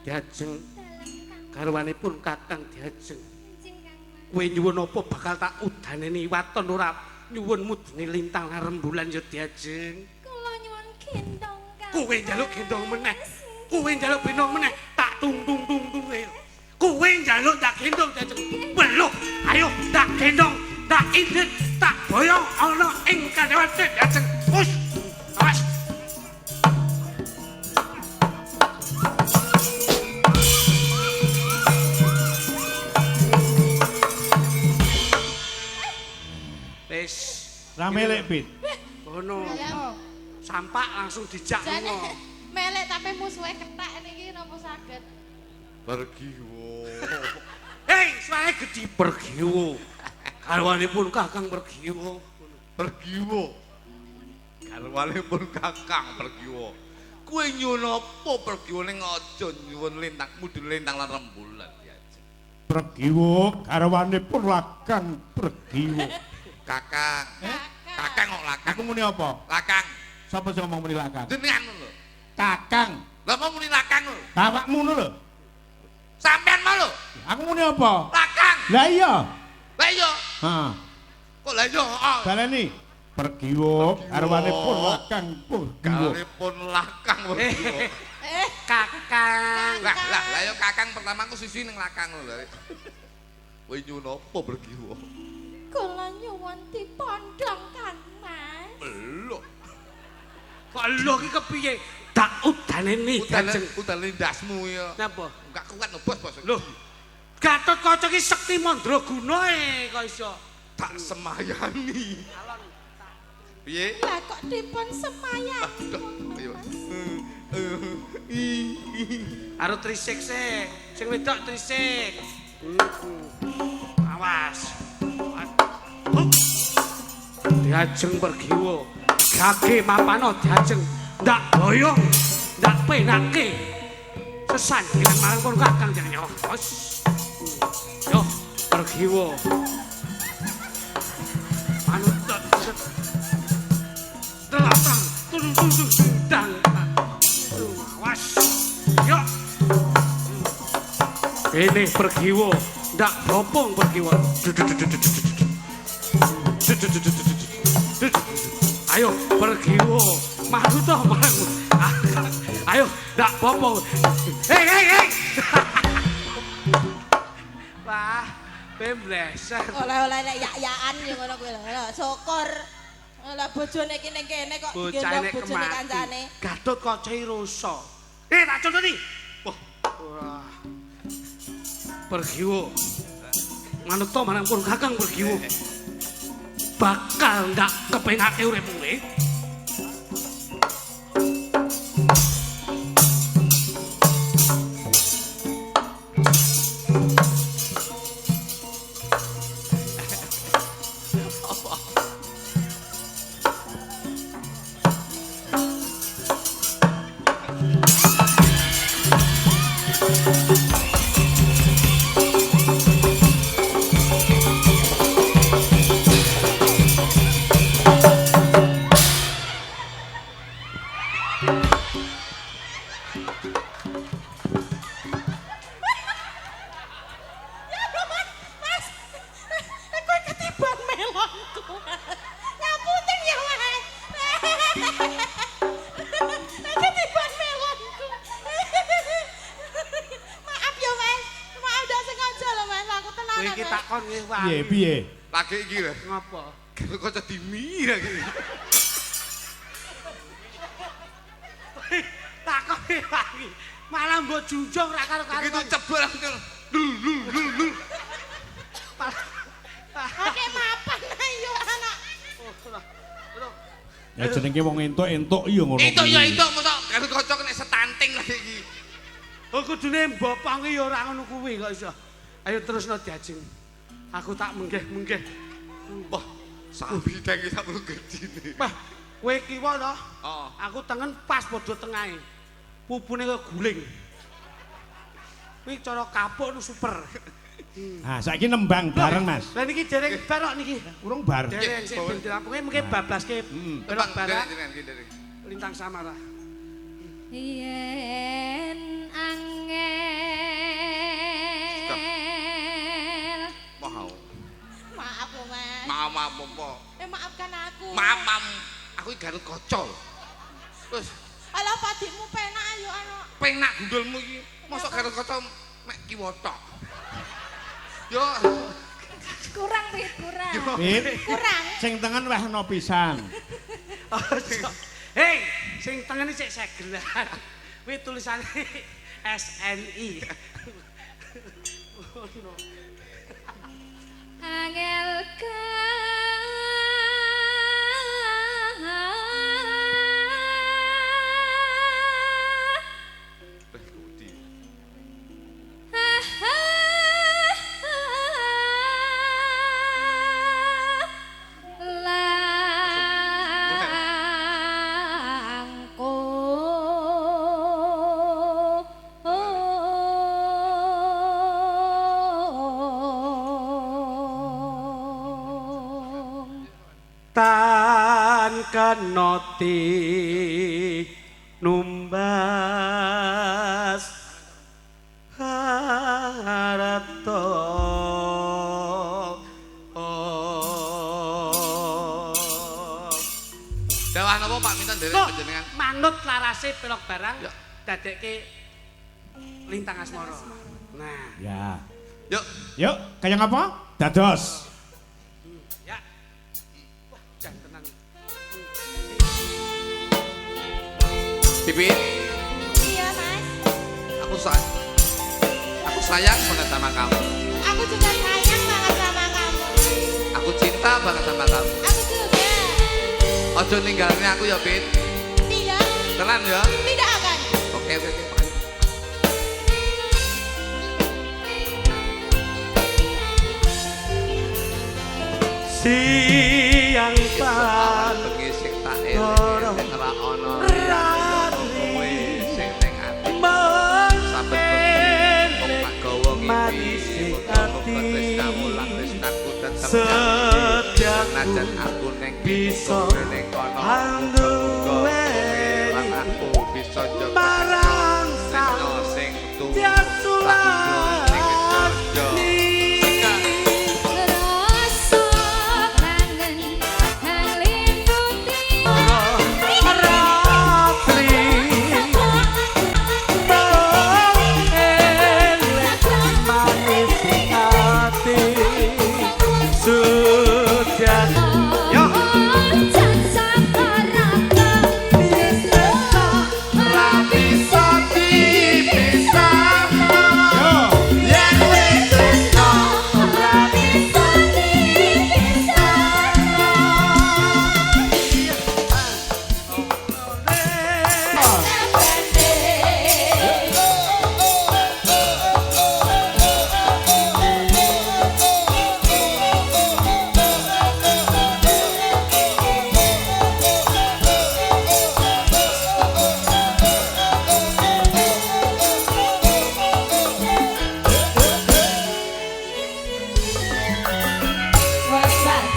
Speaker 1: diajeng garwanipun Kakang diajeng. Kowe nyuwun apa bakal tak udaneni waton ora nyuwun mudune lintang lan rembulan ya diajeng.
Speaker 5: Kula nyuwun gendong Kang.
Speaker 1: Kowe njaluk gendong meneh. Kowe njaluk gendong meneh tak tung tung tung tung ayo. Kowe njaluk tak gendong diajeng. Weluh, ayo tak gendong, tak indit, tak boyong ana ing kandewan diajeng. Wus. Awas. Wis.
Speaker 2: Rame lek Pit.
Speaker 1: Ono.
Speaker 4: Ya.
Speaker 1: Sampak langsung dijak
Speaker 4: Jane
Speaker 1: lunga.
Speaker 4: melek tapi musuhe kethek niki napa saged?
Speaker 3: Pergiwa.
Speaker 1: Hei, suarane gedhi pergiwo. Garwanipun Kakang pergiwo.
Speaker 3: Pergiwa. Garwanipun Kakang pergiwa. Kowe nyuwun apa pergiwa ning aja nyuwun lintang mudhun lintang lan rembulan diajeng.
Speaker 2: Pergiwa garwanipun Lakang pergiwa.
Speaker 3: Kakang. Kakang kok lakang.
Speaker 2: Aku muni apa?
Speaker 3: Lakang.
Speaker 2: Sapa sing ngomong muni Lakang?
Speaker 3: Jenengan lho.
Speaker 2: Kakang.
Speaker 3: Lah mau muni lakang lho.
Speaker 2: Bapakmu ngono lho.
Speaker 3: Sampean mau lho.
Speaker 2: Aku muni apa?
Speaker 3: Lakang.
Speaker 2: Lah iya.
Speaker 3: Lah iya.
Speaker 2: Heeh.
Speaker 3: Kok lha iya, heeh.
Speaker 2: Baleni. Pergiwo arwanipun Lakang Pergiwo.
Speaker 3: Garwanipun Lakang Pergiwo.
Speaker 1: Kakang.
Speaker 3: Lah lah lah yo kakang pertama aku sisi ning Lakang lho. Kowe nyuwun apa Pergiwo?
Speaker 4: Kula nyuwun dipondhong Kang Mas.
Speaker 3: Lho.
Speaker 1: Kok lho iki kepiye? Dak udane ni
Speaker 3: Udane udane ndasmu ya.
Speaker 1: Napa?
Speaker 3: Enggak kuat lho bos bos.
Speaker 1: Lho. Gatotkaca iki sekti mandraguna e kok iso.
Speaker 3: Tak semayani. Piye?
Speaker 4: Lah kok dipun semayani.
Speaker 3: Ayo.
Speaker 1: Karo trisik sik. Sing wedok trisik. Awas. Diajeng Pergiwo. Gage mapano diajeng ndak boyong, ndak penake. Sesandingan marang pun kakang jenenge. Bos. Yo, Pergiwo. Manut telatang turun turun dang. Awas. Yo. Ini Pergiwo, ndak bopong Pergiwo. Ayo Pergiwo, manut toh marang. Ayo ndak bopong. Hei hei hei. Wah, pembleser.
Speaker 4: Oleh-oleh nek yak-yakan ya ngono kuwi lho. Syukur. Lah bojone iki ning kene kok digendong bojone kancane.
Speaker 1: Gatotkaca rusa. Tak contoni. Wah. Wah. Pergiwo. Manut to marang pun kakang Pergiwo. Bakal ndak kepenake uripmu kowe.
Speaker 2: Piye piye?
Speaker 3: Lagi iki lho.
Speaker 1: Ngapa?
Speaker 3: Kaca dimi lagi.
Speaker 1: Takon lagi. Malah mbok junjung ra karo-karo.
Speaker 3: Begitu cebol langsung. Lul lul lul lul.
Speaker 4: Oke mapan ayo anak.
Speaker 2: Ya jenenge wong entuk-entuk ya ngono.
Speaker 3: Entuk ya entuk mosok Gatotkaca kena setanting lagi iki.
Speaker 1: Oh kudune mbopong ya ora ngono kuwi kok iso. Ayo terusno diajeng. Aku tak menggeh-menggeh.
Speaker 3: Wah, sapi deng sak perlu gedine.
Speaker 1: Wah, kowe kiwa to?
Speaker 3: Heeh.
Speaker 1: Aku tengen pas padha tengahe. Pupune kaya guling. Kuwi cara kapuk nu super.
Speaker 2: Ha, saiki nembang bareng, Mas.
Speaker 1: Lah niki dereng bar kok niki.
Speaker 2: Urung bar.
Speaker 1: Dereng sik ben dirampunge mengke bablaske belok barak lintang samara.
Speaker 5: Yen angel.
Speaker 3: Mau.
Speaker 4: Maaf lho, Mas.
Speaker 3: Maaf, maaf, apa?
Speaker 4: Maafkan aku.
Speaker 3: Maaf, maaf. Aku iki Gatotkaca. Terus
Speaker 4: alah padikmu penak ayo ana.
Speaker 3: Penak gundulmu iki. Mosok Gatotkaca mek kiwa tok. Yo
Speaker 5: kurang Pit, kurang.
Speaker 2: Pit.
Speaker 4: Kurang.
Speaker 2: Sing tengen weh ana pisan.
Speaker 1: Hei, sing tengen sik segelan. Kuwi tulisane SNI.
Speaker 5: Angel
Speaker 1: tan kenoti numbas harta.
Speaker 3: panjenengan.
Speaker 1: Manut larase pelok barang
Speaker 3: Ya.
Speaker 1: Dadekke Lintang Asmara. Nah,
Speaker 2: Ya.
Speaker 3: Yuk,
Speaker 2: Yuk, kaya ngapa? Dados.
Speaker 1: Ya. Wah, jan tenan.
Speaker 3: Pipit,
Speaker 4: Iya, Mas.
Speaker 3: Aku sayang banget sama kamu.
Speaker 4: Aku juga sayang banget sama kamu.
Speaker 3: Aku cinta banget sama kamu.
Speaker 4: Aku juga.
Speaker 3: Ojo ninggalin aku ya, Pit.
Speaker 4: Tidak,
Speaker 3: Tenan ya.
Speaker 4: tidak akan.
Speaker 3: Oke, oke, oke.
Speaker 1: Siang
Speaker 3: Awan bengi sing tak eling ora ana kowe sing ning ati. Saben bengi wong tak gawa ngimpi. Muga-muga tresnamu lan tresnaku tetep senajan aku ning
Speaker 1: bisa
Speaker 3: kowe ning kono. Muga-muga kowe lan aku bisa njaga
Speaker 1: marang
Speaker 3: tresna sing tuwa lan sing jojo.
Speaker 5: Rasa kangen kang limputi.
Speaker 1: Yo.
Speaker 3: Ra bisa dipisahno.
Speaker 2: Yo.
Speaker 3: Yen wis tresno
Speaker 5: Ora bisa dipisahno.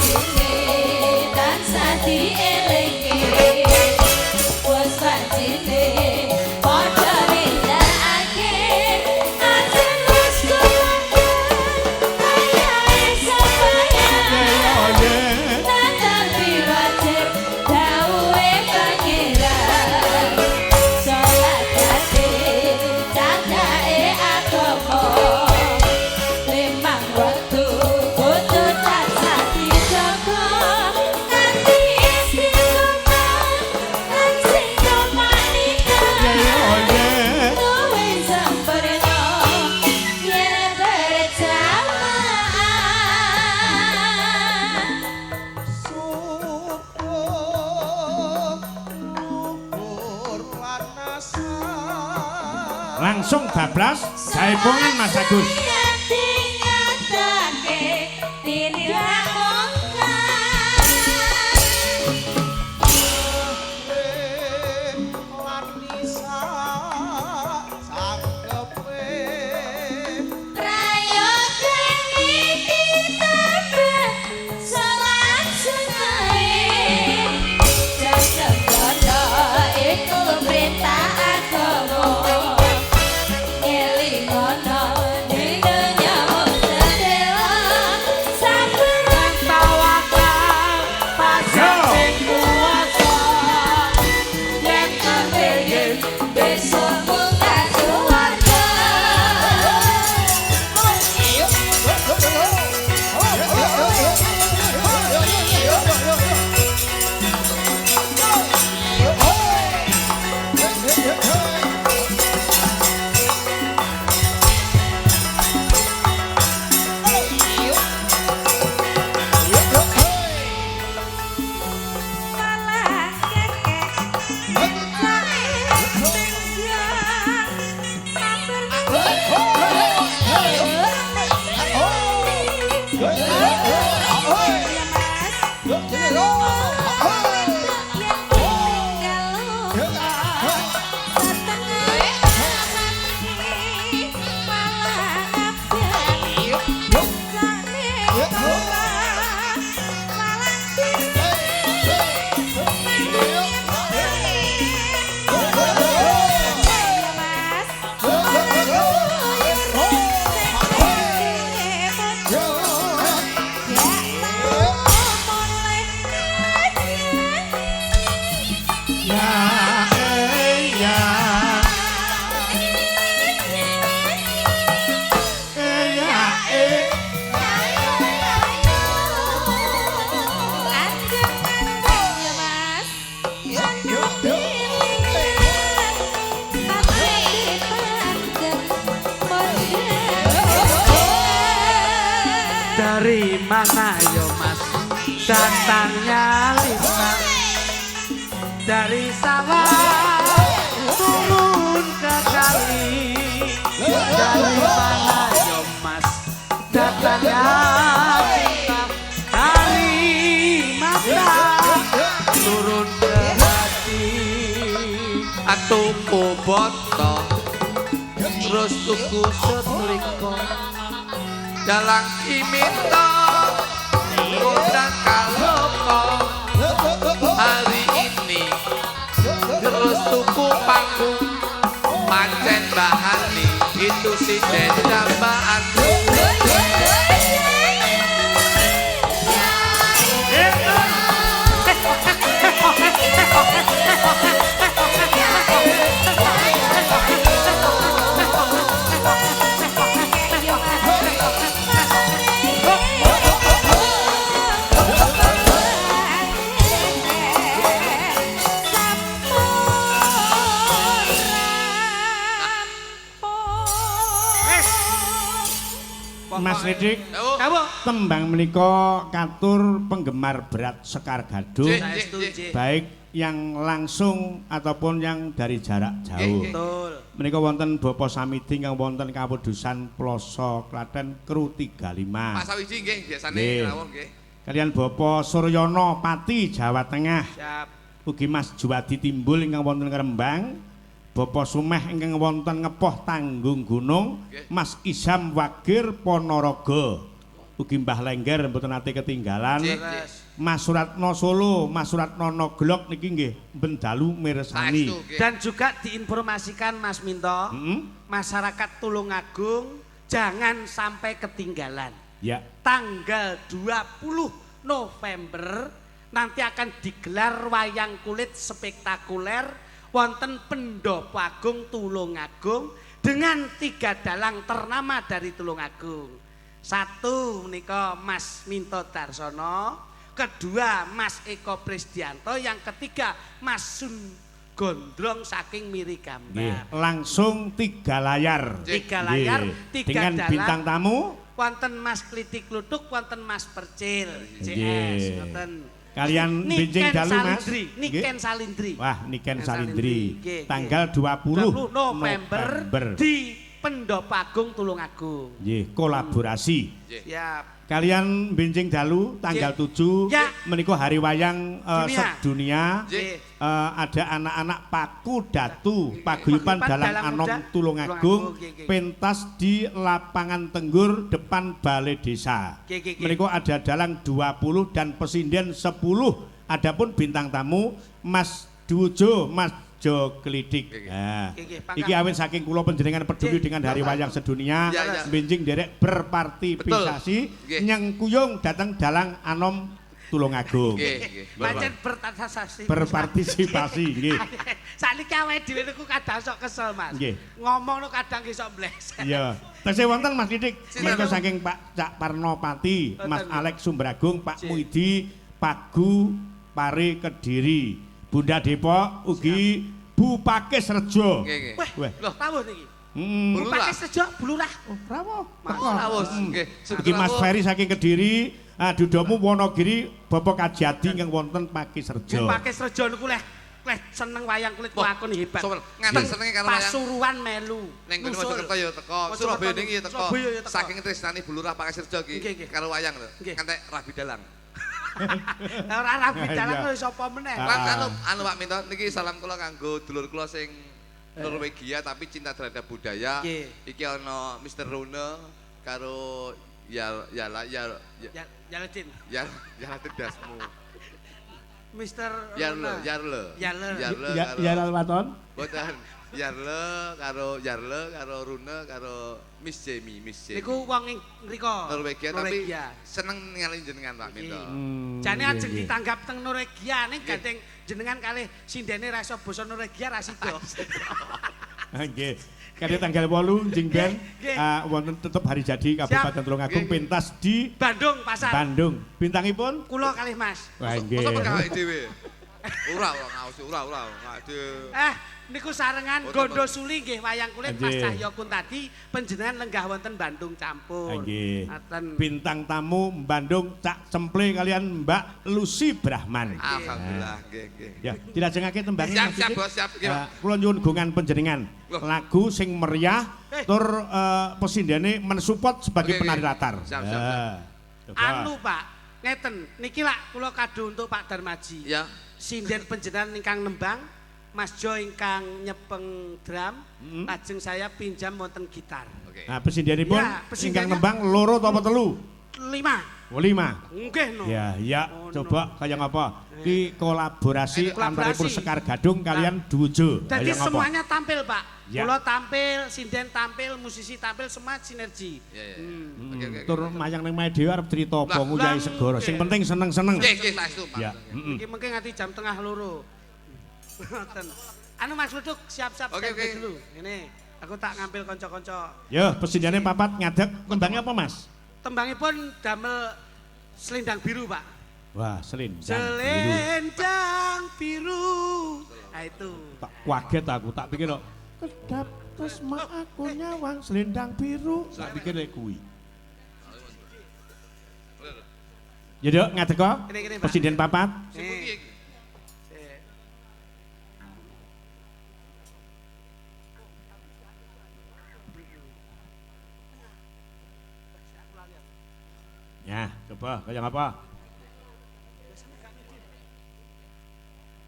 Speaker 5: Wasatine tansah dielingke. Wasatine padha nindakake. Aja wis kuwatir, ayahe sampeyan. Tetapi wajib dawuhe pangeran. Salat dadi cacake agama. Limang wektu kudu tansah dijaga. Kanthi istiqomah lan sing tumaninah. Luwih sempurna yen berjamaah.
Speaker 2: Langsung bablas jaipongan Mas Agus.
Speaker 4: Tingatake tindak mungkar. Prayogane ditambah salat sunnahe. Jaga iku perintah agama. Ngelingono dina
Speaker 1: mana yo Mas datangnya lintang? Dari sawah turun ke kali. Dari mana yo Mas datangnya cinta? Dari mata turun ke hati.
Speaker 3: Tuku boto terus tuku setrika dalang iminto kondang kaloko hari ini terus tuku panggung pancen bahani itu si dendambaan.
Speaker 2: Mas Lidik, tembang menika katur penggemar berat Sekar Gadung, baik yang langsung ataupun yang dari jarak jauh.
Speaker 1: Betul.
Speaker 2: Menika wonten Bapak Samidi ingkang wonten Kawudusan Ploso Klaten Kru 35.
Speaker 3: Pak Sawiji nggih biasane rawuh nggih.
Speaker 2: Kalian Bapak Suryono Pati Jawa Tengah.
Speaker 1: Siap.
Speaker 2: Ugi Mas Juwadi Timbul ingkang wonten Rembang. Bapak Sumeh ingkang wonten Ngepoh Tanggung Gunung, Mas Isam Wagir Ponorogo. Ugi Mbah Lengger mboten nate ketinggalan. Mas Suratno Solo, Mas Suratno Noglok niki nggih ben dalu mirsani.
Speaker 1: Dan juga diinformasikan Mas Minto, masyarakat Tulungagung jangan sampai ketinggalan.
Speaker 2: Ya.
Speaker 1: Tanggal 20 November nanti akan digelar wayang kulit spektakuler wonten Pendopo Agung Tulungagung dengan 3 dalang ternama dari Tulungagung. 1 menika Mas Minto Darsono, kedua Mas Eko Prisdianto, yang ketiga Mas Sun Gondrong saking Miri Gambar.
Speaker 2: Langsung 3 layar.
Speaker 1: 3 layar, 3
Speaker 2: dengan
Speaker 1: dalang,
Speaker 2: bintang tamu
Speaker 1: wonten Mas Klitik Kluthuk, wonten Mas Percil CS ngoten.
Speaker 2: Kalian benjing dalu Mas
Speaker 1: Niken Salindri.
Speaker 2: Wah, Niken Salindri. Tanggal 20
Speaker 1: November di Pendopo Agung Tulungagung.
Speaker 2: Nggih, kolaborasi.
Speaker 1: Siap.
Speaker 2: Kalian benjing dalu tanggal 7 menika hari wayang sedunia. Ada anak-anak Paku Datu Paguyuban Dalang Anom Tulungagung pentas di lapangan Tenggur depan Balai Desa. Menika ada dalang 20 dan pesinden 10. Adapun bintang tamu Mas Dujo, Mas Jo Klidik. Nah, iki awit saking kula panjenengan peduli dengan hari wayang sedunia, benjing derek berpartisipasi nyengkuyung datang dalang Anom Tulungagung.
Speaker 1: Pancen
Speaker 2: berpartisipasi nggih.
Speaker 1: Sakniki awake dhewe niku kadang sok kesel, Mas. Ngomong niku kadang ki sok mleset.
Speaker 2: Iya. Tesih wonten Mas Lidik menika saking Pak Cak Parno Pati, Mas Alex Sumberagung, Pak Muidi, Pagu Pare Kediri. Bunda Depok ugi Bu Pakis Rejo.
Speaker 1: Wah, rawuh niki. Bu Pakis Rejo, Bu Lurah.
Speaker 2: Oh, rawuh.
Speaker 3: Rawuh nggih.
Speaker 2: Ugi Mas Ferry saking Kediri, dudamu Wonogiri Bapak Kajiadi ingkang wonten Pakis Rejo.
Speaker 1: Bu Pakis Rejo niku leh seneng wayang kulit lakon hebat.
Speaker 3: Ngantos senenge karo wayang.
Speaker 1: Pasuruan melu.
Speaker 3: Ning ngene Mojokerto ya teko, Surabaya niki ya teko. Saking tresnane Bu Lurah Pakis Rejo iki karo wayang lho. Ngantek rabi dalang.
Speaker 1: Ora rabi dalang lho sapa meneh.
Speaker 3: Lan anu Pak Minto niki salam kula kanggo dulur kula sing Norwegia tapi cinta terhadap budaya. Iki ana Mr. Rune karo Yaladin. Yaladin dasmu.
Speaker 1: Mr.
Speaker 3: Yarle Yarle.
Speaker 2: Yarle Yarle Waton.
Speaker 3: Boten. Yarle karo Rune karo Miss Jamie, Miss Jamie.
Speaker 1: Niku wong ing mriko.
Speaker 3: Norwegia tapi seneng ningali jenengan Pak Minto.
Speaker 1: Jane ajeng ditanggap teng Norwegia ning gandeng jenengan kalih sindene ra iso basa Norwegia ra sida.
Speaker 2: Nggih. Kali tanggal 8 jeng ben wonten tetep hari jadi Kabupaten Tulungagung pentas di
Speaker 1: Bandung Pasar.
Speaker 2: Bandung. Bintangipun
Speaker 1: kula kalih Mas.
Speaker 2: Wah nggih.
Speaker 3: Mosok awake dhewe. Ora ora ngaosi ora ora. Aduh.
Speaker 1: Niku sarengan Gondo Suli nggih wayang kulit Mas Cahyo Kuntadi panjenengan lenggah wonten Bandung Campur.
Speaker 2: Nggih. Bintang tamu Bandung Cak Cemple kalian Mbak Lucy Brahman.
Speaker 3: Alhamdulillah nggih nggih.
Speaker 2: Ya, dilajengake tembangnya.
Speaker 3: Siap siap Bos, siap nggih.
Speaker 2: Kula nyuwun gongan panjenengan. Lagu sing meriah tur pesindene mensupport sebagai penari latar.
Speaker 3: Siap siap.
Speaker 1: Anu Pak, ngeten niki lak kula kado untuk Pak Darmaji.
Speaker 3: Ya.
Speaker 1: Sinden panjenengan ingkang nembang, Mas Jo ingkang nyepeng drum, lajeng saya pinjam wonten gitar.
Speaker 3: Oke.
Speaker 2: Nah, pesindenipun
Speaker 1: Ya,
Speaker 2: ingkang nembang loro apa telu?
Speaker 1: 5.
Speaker 2: Oh, 5.
Speaker 1: Nggih no.
Speaker 2: Ya, ya,
Speaker 1: Oh,
Speaker 2: coba kaya ngapa? Ki kolaborasi
Speaker 1: Kolaborasi.
Speaker 2: antaripun Sekar Gadung kalian Dujo.
Speaker 1: Jadi
Speaker 2: Kaya ngapa?
Speaker 1: semuanya tampil, Pak.
Speaker 2: Ya.
Speaker 1: Kula tampil, sinden tampil, musisi tampil, semua sinergi.
Speaker 3: Ya ya. Oke oke.
Speaker 2: Tur mayang ning mae dhewe arep crita apa
Speaker 3: Lah,
Speaker 2: nguyahi
Speaker 1: lah,
Speaker 2: segara. Sing penting seneng-seneng.
Speaker 3: Nggih nggih saestu Pak.
Speaker 2: Ya, heeh.
Speaker 1: Iki mungkin nganti jam 1:30. Ngoten. Anu Mas Luduk siap-siap
Speaker 3: Oke,
Speaker 1: standby
Speaker 3: oke.
Speaker 1: dulu. Ini aku tak ngambil kanca-kanca.
Speaker 2: Yo, pesindene papat ngadeg, tembangnya apa, Mas?
Speaker 1: Tembangipun damel Selendang Biru, Pak.
Speaker 2: Wah, selendang biru.
Speaker 1: Selendang biru. Nah itu.
Speaker 2: Tak kaget aku, tak pikir kok kedap terus mak aku nyawang selendang biru. Tak pikir lek kuwi. Ya, Dok, ngadeg kok. Presiden papat.
Speaker 3: Sing putih iki.
Speaker 2: Ya, coba kaya ngapa?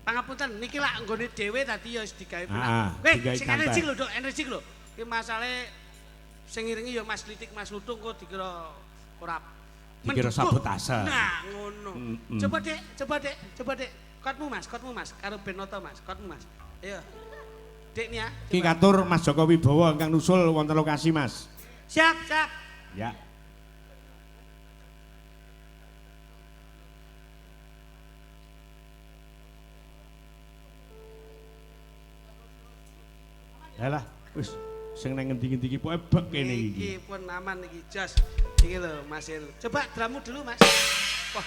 Speaker 1: Pangapunten niki lak nggone dhewe tadi ya wis digawe
Speaker 2: Ah,
Speaker 1: penak.
Speaker 2: digawe
Speaker 1: Sing
Speaker 2: santai.
Speaker 1: energik lho, Dok, energik lho. Iki masalahe sing ngiringi ya Mas Litik, Mas Lutung kok dikira ora
Speaker 2: Dikira
Speaker 1: mendukung.
Speaker 2: sabotase.
Speaker 1: Nah, ngono. Coba Dek, coba Dek, coba Dek. Kotmu Mas, kotmu Mas, karo Benoto Mas, kotmu Mas. Ayo. Dek nih ya.
Speaker 2: Ki
Speaker 1: coba.
Speaker 2: katur Mas Joko Wibowo ingkang nusul wonten lokasi, Mas.
Speaker 1: Siap, siap.
Speaker 2: Ya. Yalah, wis sing nang ngendi-ngendi iki pokoke bek kene iki.
Speaker 1: Iki pun aman iki, jos. Iki lho Mas El. Coba drummu dulu, Mas. Wah.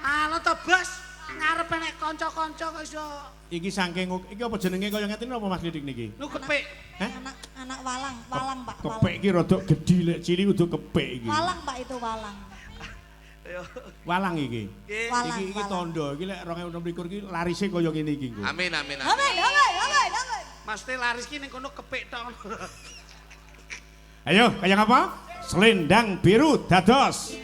Speaker 1: Alo to, Bos. Ngarep nek kanca-kanca kok iso
Speaker 2: Iki saking iki apa jenenge kaya ngeten apa Mas Lidik niki?
Speaker 1: nu kepik.
Speaker 2: Hah?
Speaker 4: Anak anak walang, walang Pak, walang.
Speaker 2: Kepik iki rada gedhi lek cilik kudu kepik iki.
Speaker 4: Walang Pak itu walang.
Speaker 1: Ayo.
Speaker 2: Walang iki.
Speaker 1: Nggih.
Speaker 4: Walang,
Speaker 2: Iki iki
Speaker 4: walang.
Speaker 2: tondo iki lek 2026 iki larise kaya ngene iki engko.
Speaker 3: Amin amin amin.
Speaker 4: Amin, amin, amin, amin.
Speaker 1: Maksudnya laris ki ning kono kepik tok.
Speaker 2: Ayo, kaya ngapa? Selendang biru dados.